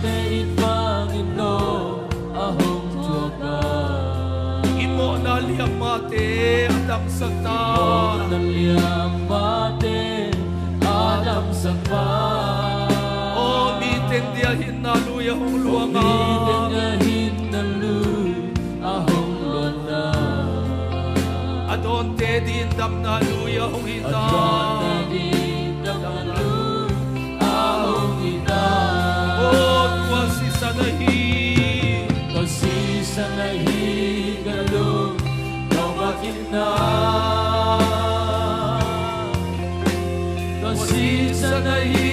Mihingte it vangin maw a hong thuak a? I mawhna liammate a damsak ta. Mawhna liammate a damsak ta. Aw, mi teng dia hinna lui a hong luang a. Mi teng dia hinna lui a hong luang a. A dawnte din damna lui a hong hi ta. A dawnte din damna lui a hong hi ta. Aw, tua sisan ahi. Tua sisan ahi ka lung, tua vakinna. Tua sisan ahi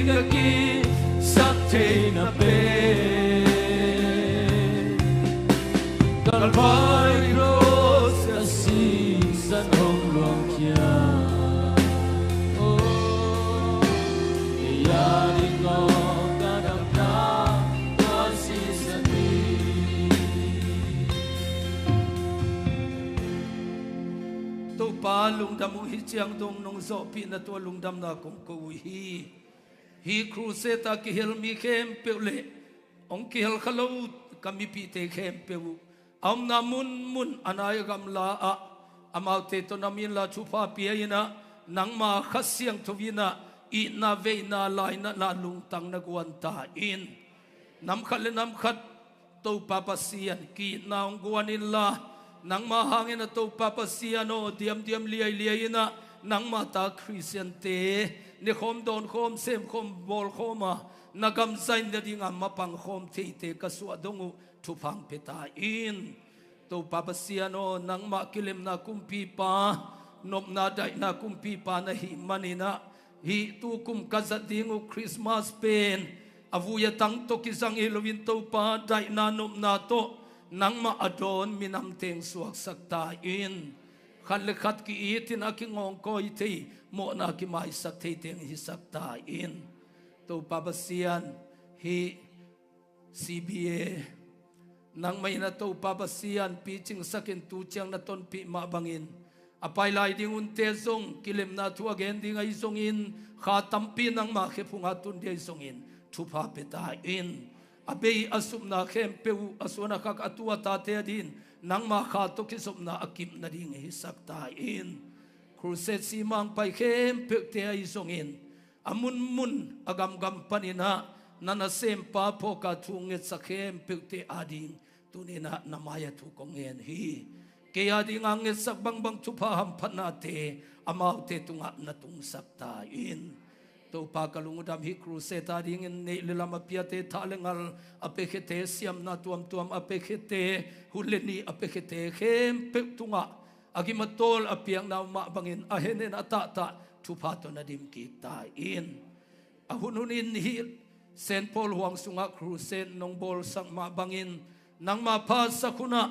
ka kisaktheihna pen. Calvary cross a sisan hong luangkhia. Oh, kei a ding a ka damna tua sisan hi. Topa lungdam uh hi ciang dong nong zawhpihna tua lungdamna kong ko uh hi. Hih crusade a kihel mi khempeuh le hong kihel kha lo ka mipihte khempeuh uh a omna munmun a nai a gamla ah amaute tawh na min la thupha pia in ah nangma Kha Siangtho in ah itna veina lainatna lungtang na guan ta in. Nam khat le nam khat Topa Pasian, ki-itna hong guan inla, nangma hangin a Topa Pasian aw, diamdiam liailiai in ah nangma ta Khristiante nekhawm, dawnkhawm, semkhawm, bawlkhawm a na gam zain nading a mapangkhawm theite ka suah dong uh, thupha hong pia ta in. Topa Pasian aw, nangmah kilemna kumpipa, nopna daihna kumpipa na hih manin ah, hih tukum ka zat ding uh Christmas pen a vui a tang tawh kizang hi loin Topa, daihna nopna tawh nangmah a dawn minam teng suaksak ta in. Khat le khat ki-it in a kingawngkawi thei, mawhna kimaisak thei teng hisak ta in. Topa Pasian, hih C B A nangmah in a Topa Pasian picingsak in tu ciang na tonpih mah bangin a pai lai ding hunte zong kilemna thu a gen ding ahi zongin, kha tampi nangma khephung a tun ding ahi zongin thupha pia ta in. A bei a supna khempeuh uh a suan a khak a tu a tate a din nangma kha tawh kizopna a kip nading hisak ta in. Crusade simang pai khempeuhte ahi zongin a munmun a gamgam paninah na nasempa phawka thu ngetsak khempeuhte ading tuninah na mai-ah thu kong ngen hi. Kei adinga ngetsak bangbang thupha hamphatnate amaute tungah na tungsak ta in. Topa ka lungdam hi, crusade adingin neih le lam a piate, thah le ngal a piakhete, siamna tuamtuam a piakhete, hun le ni a piakhete khempeuh tungah a gim a tawl a piakna uh mah bangin a hennen a tahtah thupha tawh na dim kik ta in. A hunhunin hih Saint Paul huang sungah crusade nong bawlsak mah bangin nangma phatsak hunah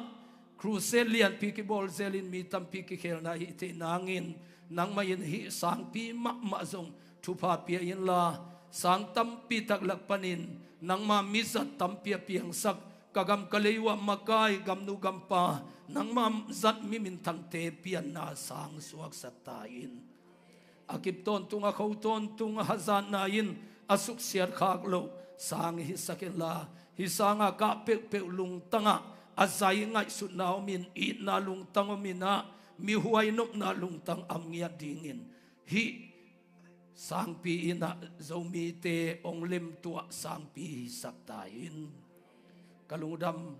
crusade lianpi kibawl zelin mi tampi kikhelna hih theih nangin nangmah in hih sangpi mahmah zong thupha pia inla, sang tampi tak lak panin nangma mizat tampi a piangsak, ka gam ka lei uh a makai gamnu gampa, nangma zat mi minthangte pianna sang suaksak ta in. A kip tawntung a kho tawntung a hazatna in a suksiat khak loh sang hisak inla, hih sanga kah peuhpeuh lungtangah a zai ngaihsutna omin, itna lungtang ominah mihuai nopna lungtang am ngiat dingin hih sangpi inah Zomite hong lemtuah sangpi hisak ta in. Ka lungdam,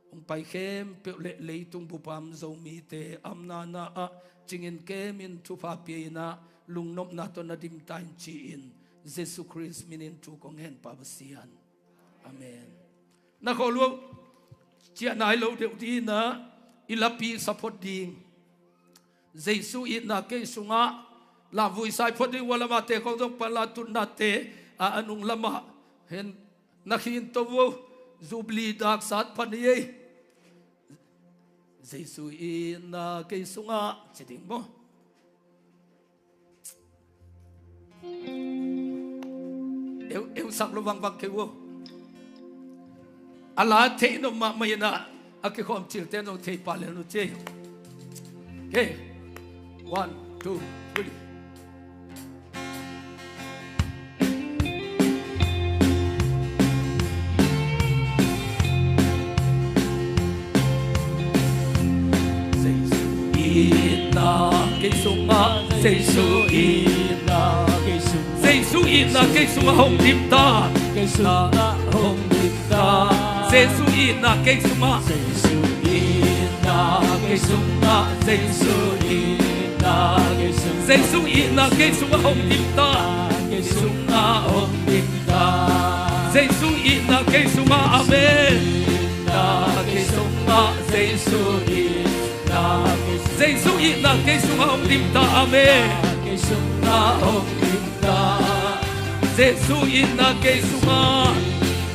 hong pai khempeuh le leitung bupam Zomite amnana ah cingin kemin thupha pia inah lungnopna tawh na dim ta in ci-in Jesu Khrist minin thu kong ngen, Pa Pasian. Amen. Na khawl uh, ciah nai lo deuh dinah i lapi sa phot ding. Jesu itna kei sungah lamvui sai phot ding uh a, lamate khong zong panla tutnate a, a nung lamah hen na khin to uh, Jubilee daksat phan hi ei. Jesu itna kei sungah ci ding maw? Eu, eu sak lo vangvang kei uh. A la theih nop mahmah inah a kikhawm cilte nong thei pah le nu ci. Okay. One, two, three. Jesu itna kei sungah, Jesu itna kei sungah, Jesu itna kei sungah hong dim ta, kei sungah hong dim ta. Jesu itna kei sungah, Jesu itna kei sungah, Jesu itna kei sungah, Jesu itna kei sungah hong dim ta, kei sungah hong dim ta. Jesu itna kei sungah, amen. Itna kei sungah, Jesu itna kei sungah, Jesu itna kei sungah hong dim ta, amen. Kei sungah hong dim ta. Jesu itna kei sungah,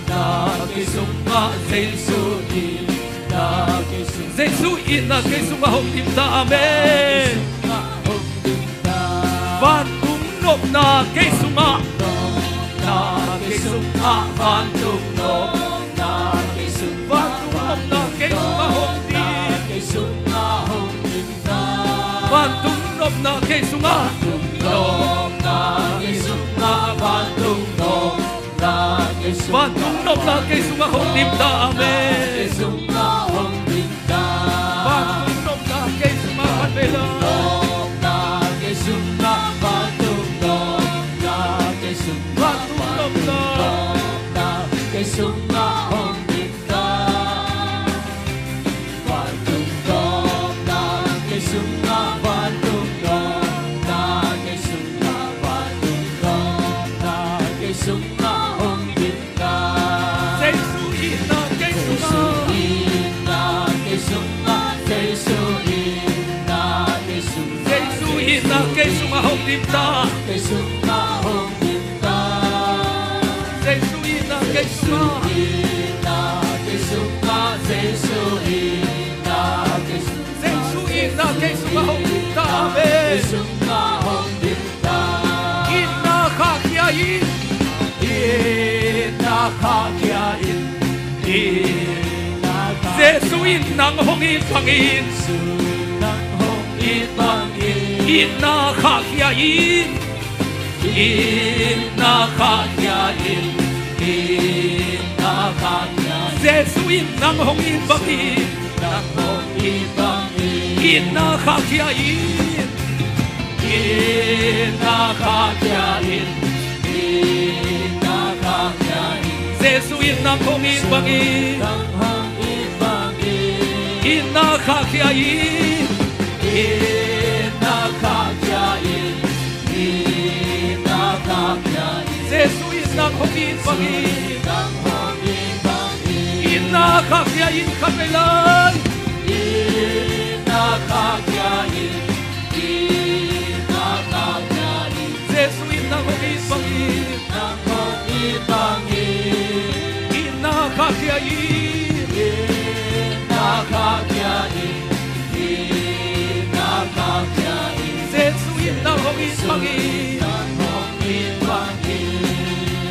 itna kei sungah, Jesu itna kei sungah, Jesu itna kei sungah hong dim ta, amen. Kei sungah hong dim ta. Vantung nopna kei sungah, nopna kei sungah, vantung nopna kei sungah, vantung nopna kei sungah hong dim, kei sungah hong dim ta. Vantung nopna kei sungah, vantung nopna kei sungah, vantung nopna kei sungah, vantung nopna kei sungah hong dim ta, amen. Kei sungah hong dim ta. Vantung nopna kei sungah, van vei la. Nopna kei sungah, vantung nopna kei sungah, vantung nopna, nopna kei sungah hong dim ta. Vantung nopna kei sungah, vantung nopna kei sungah, vantung nopna kei sungah hong dim ta. Jesu itna kei sungah, Jesu itna kei sungah, Jesu itna kei sungah, Jesu itna kei sungah hong dim ta, kei sungah hong dim ta. Jesu itna kei sungah, Jesu itna kei sungah, Jesu itna kei sungah, Jesu itna kei sungah hong dim ta, amen. Kei sungah hong dim ta. Itna khahkhia in, itna khahkhia in, itna khahkhia in. Jesu in nang hong it bangin, Jesu in nang hong it bangin, itna khahkhia in. Itna khahkhia in, itna khahkhia in. Jesu in nang hong it bangin, nang hong it bangin, itna khahkhia in. Itna khahkhia in, itna khahkhia in. Jesu in nang hong it bangin, nang hong it bangin. Itna khahkhia in, itna khahkhia in, itna khahkhia in. Jesu in nang hong it bangin, nang hong it bangin. Itna khahkhia in khat vei lai. Itna khahkhia in, itna khahkhia in. Jesu in nang hong it bangin, nang hong it bangin. Itna khahkhia in, itna khahkhia in, itna khahkhia in. Jesu in nang hong it bangin, nang hong it bangin.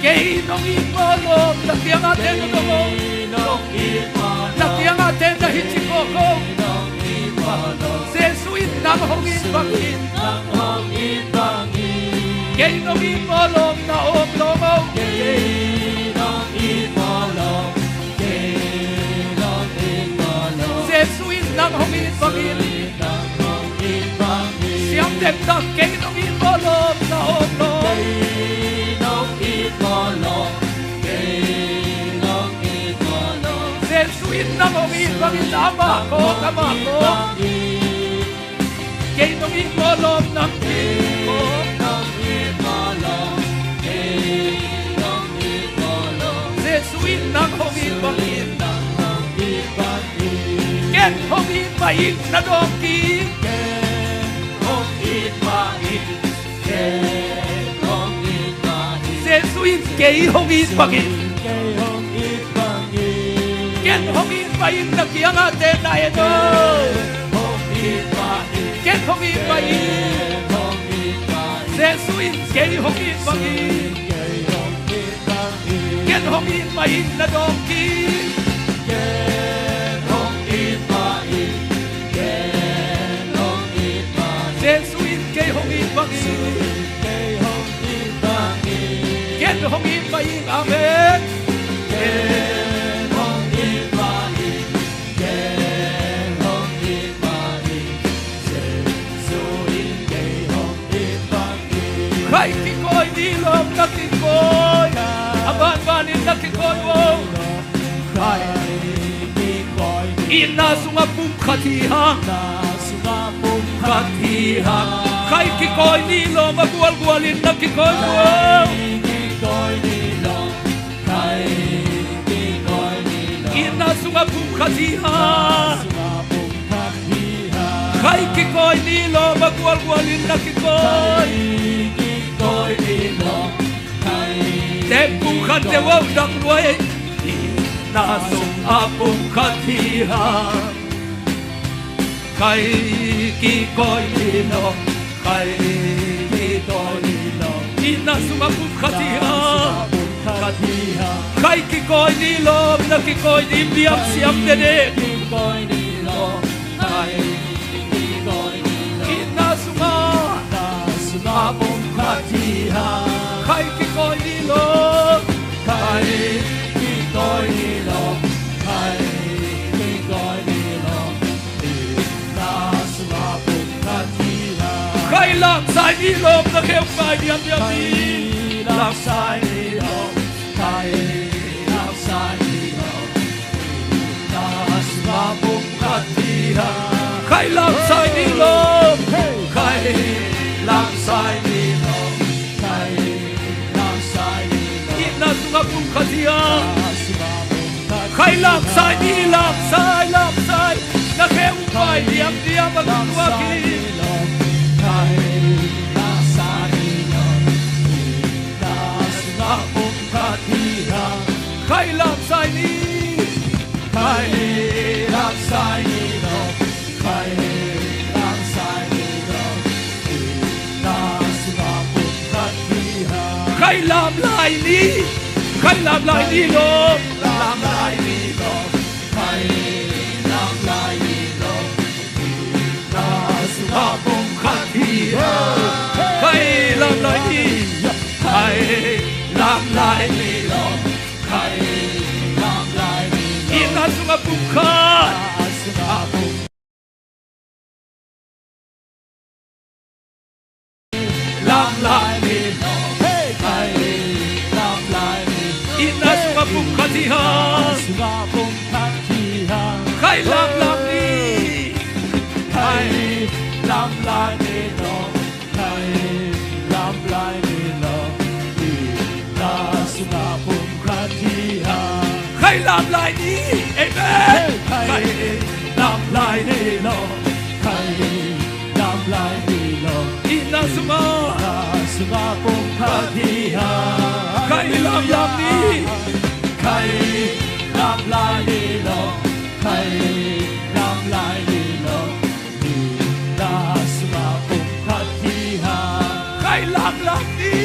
Kei nong it mawk lawm, na kiangah te na dong o. Kei nong it mawk lawm. Na kiangah te na hi cik mawk o. Kei nong it mawk lawm. Jesu in nang hong it bangin, nang hong it bangin. Kei nong it mawk lawm, na om lawm o. Kei nong it mawk lawm. Kei nong it mawk lawm. Jesu in nang hong it bangin, nang hong it bangin. Siam dektak, kei nong it mawk lawm, na om lawm. Kei nong it mawk lawm. Kei nong it mawk lawm. Jesu in nang hong it bangin, amah khawng, amah khawng. Kei nong it mawk lawm, nang it khawng. Kei nong it mawk lawm. Kei nong it mawk lawm. Jesu in nang hong it bangin, nang hong it bangin. Ken hong it mah ing, na dawng kik. Ken hong it mah ing. Jesu in kei hong it bangin. Ken hong it mah ing, na kiangah te na en o. Ken hong it mah ing. Jesu in kei hong it bangin. Ken hong it mah ing, na dawng kik. Jesu in kei hong it bangin. Ken hong it mah ing. Amen. Ken hong it mah ing. Ken hong it mah ing. Jesu in kei hong it bangin. Khai kikawi ni lawm, na kikawi. A banban in na kikawi o. Khai kikawi ni. Itna sungah pumkhat hi hang. Itna sungah pumkhat hi hang. Khai kikawi ni lawm, a gualgual in na kikawi o. Khai kikawi ni lawm. Khai kikawi ni lawm. Itna sungah pumkhat hi hang. Itna sungah pumkhat hi hang. Khai kikawi ni lawm, a gualgual in na kikawi. Khai kikawi ni lawm. Khai kikawi ni lawm. Tep pumkhat deuh a, dak luai. Itna sungah pumkhat hi hang. Khai kikawi ni lawm, khai kikawi ni lawm. Itna sungah pumkhat hi hang. Khai kikawi ni lawm, na kikawi ni, biang siam dede. Itna sungah, itna sungah pumkhat hi hang. Khai kikawi ni lawm. Khai kikawi ni lawm, khai kikawi ni lawm. Itna sungah pumkhat hi hang. Khai lamsai ni lawm, na khe hong pai diamdiam ni. Khai lamsai ni lawm, khai lamsai ni lawm. Itna sungah pumkhat hi hang. Khai lamsai ni lawm, khai lamsai ni lawm. Itna sungah pumkhat hi hang. Khai lamsai ni, lamsai, lamsai. Na khe hong pai diamdiam a lungtuak hi. Khai lamsai ni. Khai lamsai ni lawm. Khai lamsai ni lawm. Itna sungah pumkhat hi hang. Khai lamlai ni. Khai lamlai ni lawm. Lamlai ni lawm. Khai lamlai ni lawm. Itna sungah pumkhat hi hang. Khai lamlai ni. Khai lamlai ni lawm. Khai lamlai ni lawm. Itna sungah pumkhat. Lamlam ni. Khai lamlai ni lo. Khai lamlai ni lo. I na sungah pumkhat hi hang. Khai lamlai ni. Amen. Khai lamlai ni lo. Khai lamlai ni lo. I na sungah. Na sungah pumkhat hi hang. Khai lamlam ni. Khai lamlai ni lo. Khai lamlai ni lo. I na sungah pumkhat hi hang. Khai lamlam ni.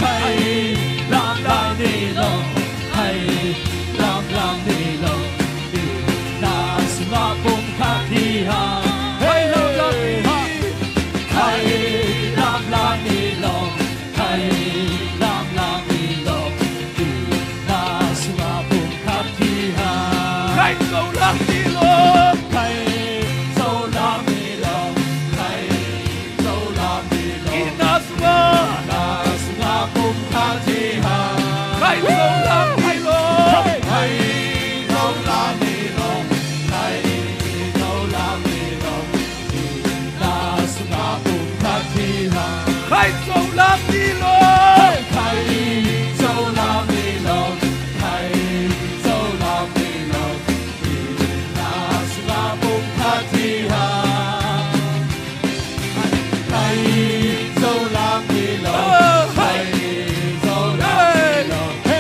Khai lamlam ni lo. Khai lamlam ni lo. I na sungah pumkhat hi hang. Khai lamlam ni. Khai lamlam ni lo. Khai lamlam ni lo. I na sungah pumkhat hi hang. Khai Zolam ni lo. Khai Zolam ni lo. Khai Zolam ni lo. I na sungah. Na sungah pumkhat hi hang. Khai Zolam ni lo. Khai Zolam ni lo. Khai Zolam ni lo. I na sungah pumkhat hi hang. Khai Zolam ni lo. Khai Zolam ni lo. Khai Zolam ni lo. I na sungah pumkhat hi hang. Khai Zolam ni lo. Khai Zolam ni lo. I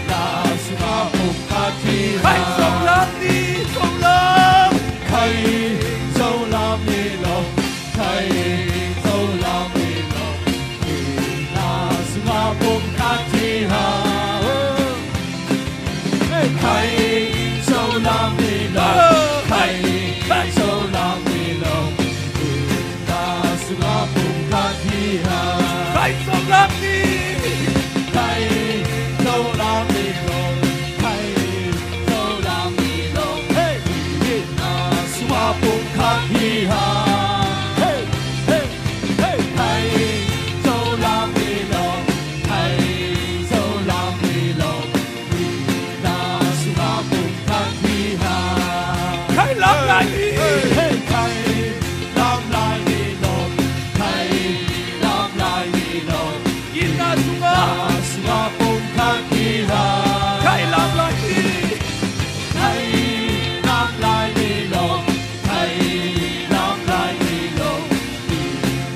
na sungah pumkhat hi hang. Khai Zolam ni, Zolam. Khai Zolam ni lo. Khai Zolam ni lo. I na sungah pumkhat hi hang. Khai Zolam ni lo. Khai Zolam ni lo. I na sungah pumkhat hi hang. Khai Zolam ni. Khai Zolam ni lo. Khai Zolam ni lo. Hey. I na sungah pumkhat hi hang. Hey, hey, hey. Khai Zolam ni lo. Khai Zolam ni lo. I na sungah pumkhat hi hang. Khai lamlai ni. Hey, hey, khai lamlai ni lo. Khai lamlai ni lo. I na sungah. Na sungah pumkhat hi hang. Khai lamlai ni. Khai lamlai ni lo. Khai lamlai ni lo. I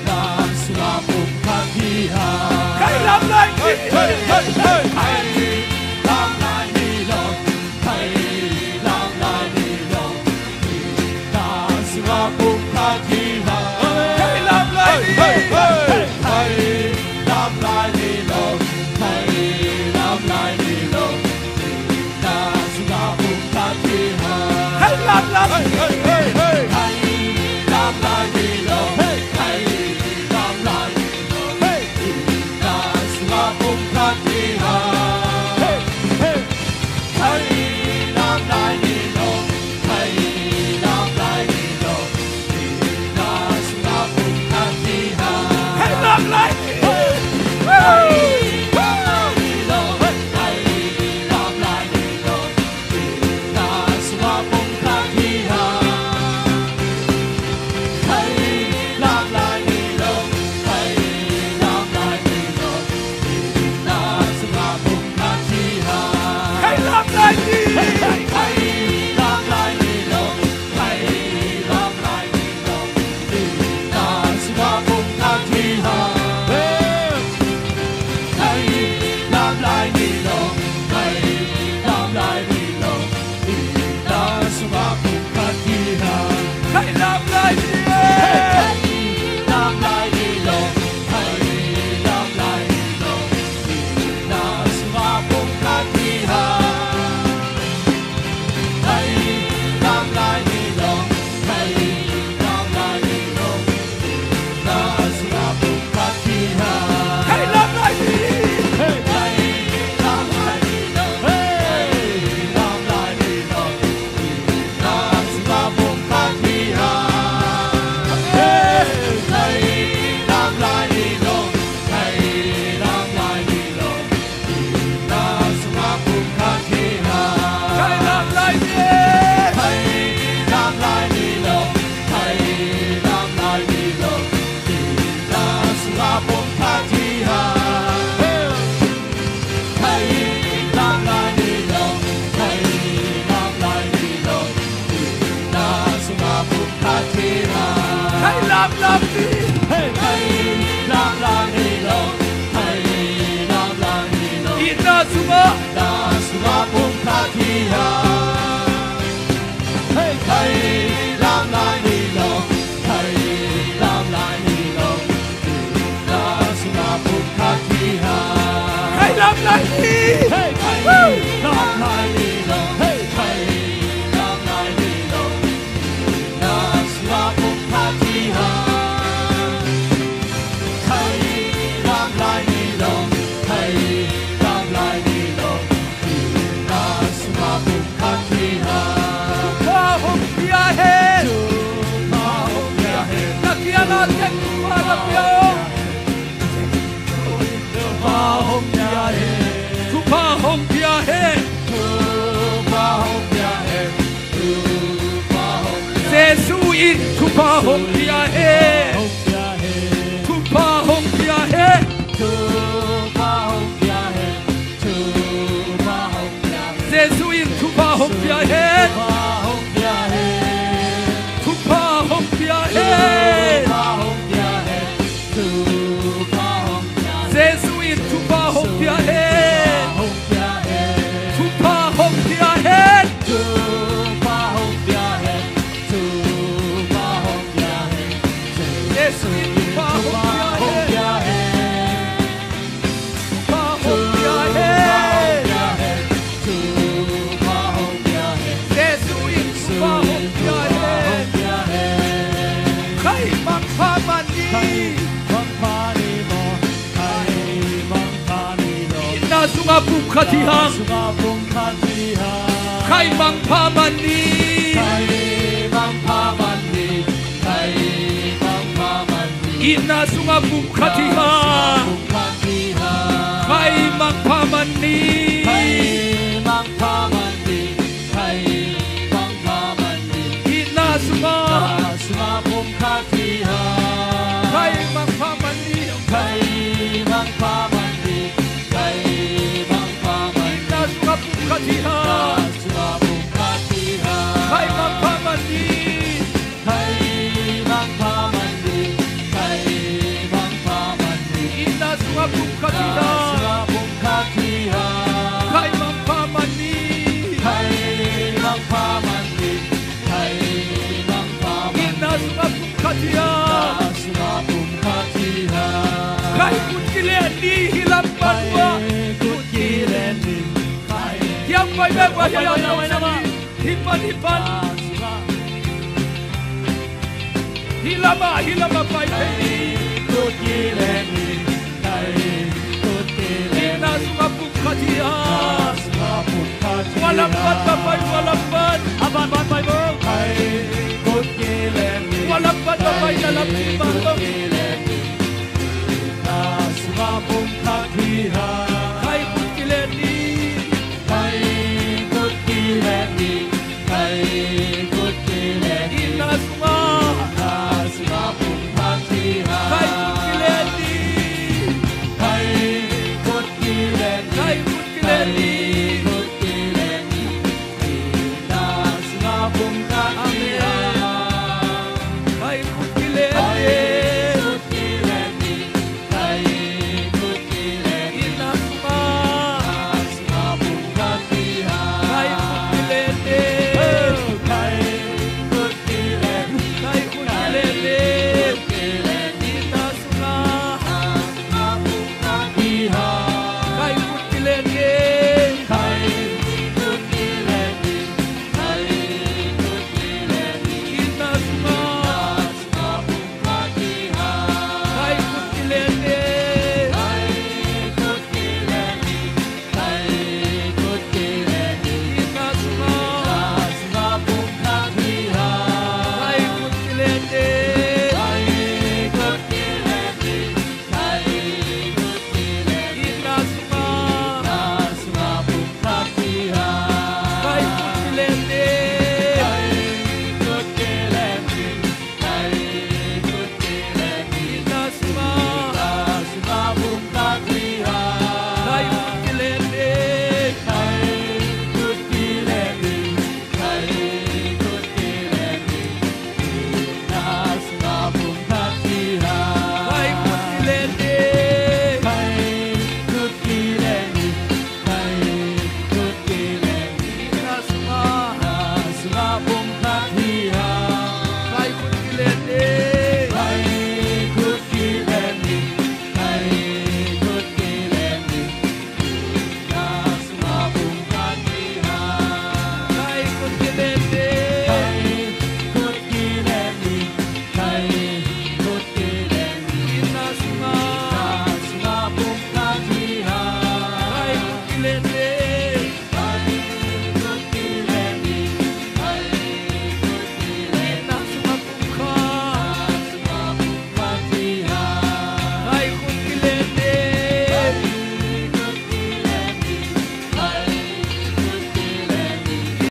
na sungah pumkhat hi hang. Khai lamlai ni. Hey, hey, hey. Khai lamlai ni lo. Khai lamlai ni lo. I na sungah pumkhat hi hang. Khai lamlai ni. Hey, hey, hey. Khai lamlai ni lo. Khai lamlai ni lo. I na sungah pumkhat hi hang. Khai lamlai ni. Hey, hey, hey, hey. Khai lamlai ni lo. Hey. Khai lamlai ni lo. Hey. I na sungah pumkhat hi hang. Hey, hey. Khai lamlai ni lo. Khai lamlai ni lo. I na sungah pumkhat hi hang. Khai lamlai ni. Hey. Khai lamlai ni lo. Khai lamlai ni lo. I na sungah pumkhat hi hang. Lampi. Hey. Kai lam lai ni lo, kai lam lai ni lo. Itna sungah, itna sungah pumkhat hi hang. Hey. Kai lam lai ni lo, kai lam lai ni lo. Itna sungah pumkhat hi hang. Kai lam lai ni. Hey. Kai lam lai ni lo, hey. Kai lam lai ni lo. Thupha hong pia hen. Thupha hong pia hen. Na kiangah teng thupha na pia hong. Thupha hong pia hen. Thupha hong pia hen. Thupha hong pia hen. Jesu in thupha hong pia hen. Thupha hong pia hen. Thupha hong pia hen. Thupha hong pia hen. Jesu in thupha hong pia hen. Thupha hong pia hen. Thupha hong pia hen. Thupha hong pia hen. Jesu in thupha hong pia hen. Thupha hong pia hen. Thupha hong pia hen. Thupha hong pia hen. Jesu in thupha hong pia hen. Thupha hong pia hen. Thupha hong pia hen. Jesu in thupha hong pia hen. Khai mangpha man ni. Khai mangpha ni maw. Khai mangpha ni maw. Itna sungah pumkhat hi hang. Itna sungah pumkhat hi hang. Khai mangpha man ni. Khai mangpha man ni. Khai mangpha man ni. Itna sungah pumkhat hi hang. Khai mangpha man ni. Khai mangpha man ni. Khai mangpha man ni. Itna sungah. Itna sungah pumkhat hi hang. Khai mangpha man ni. Khai mangpha man ni. Khai mangpha man ni. Itna sungah pumkhat hi hang. Itna sungah pumkhat hi hang. Khai mangpha man ni. Khai mangpha man ni. Khai mangpha man ni. Itna sungah pumkhat hi hang. Itna sungah pumkhat hi hang. Khai mangpha man ni. Khai mangpha man ni. Khai mangpha man ni. Itna sungah pumkhat hi hang. Itna sungah pumkhat hi hang. Khai kut kilen ni hi lam pan uh ah. Khai kut kilen ni. Khai. Hiam pai bek uh ah, hiam pai bek uh ah. Hi pan, hi pan. Hi lamah, hi lamah pai thei ni. Itna sungah pumkhat hi hang. Tua lam pan va pai, tua lam pan. Tua lam pan va pai, na lam pan.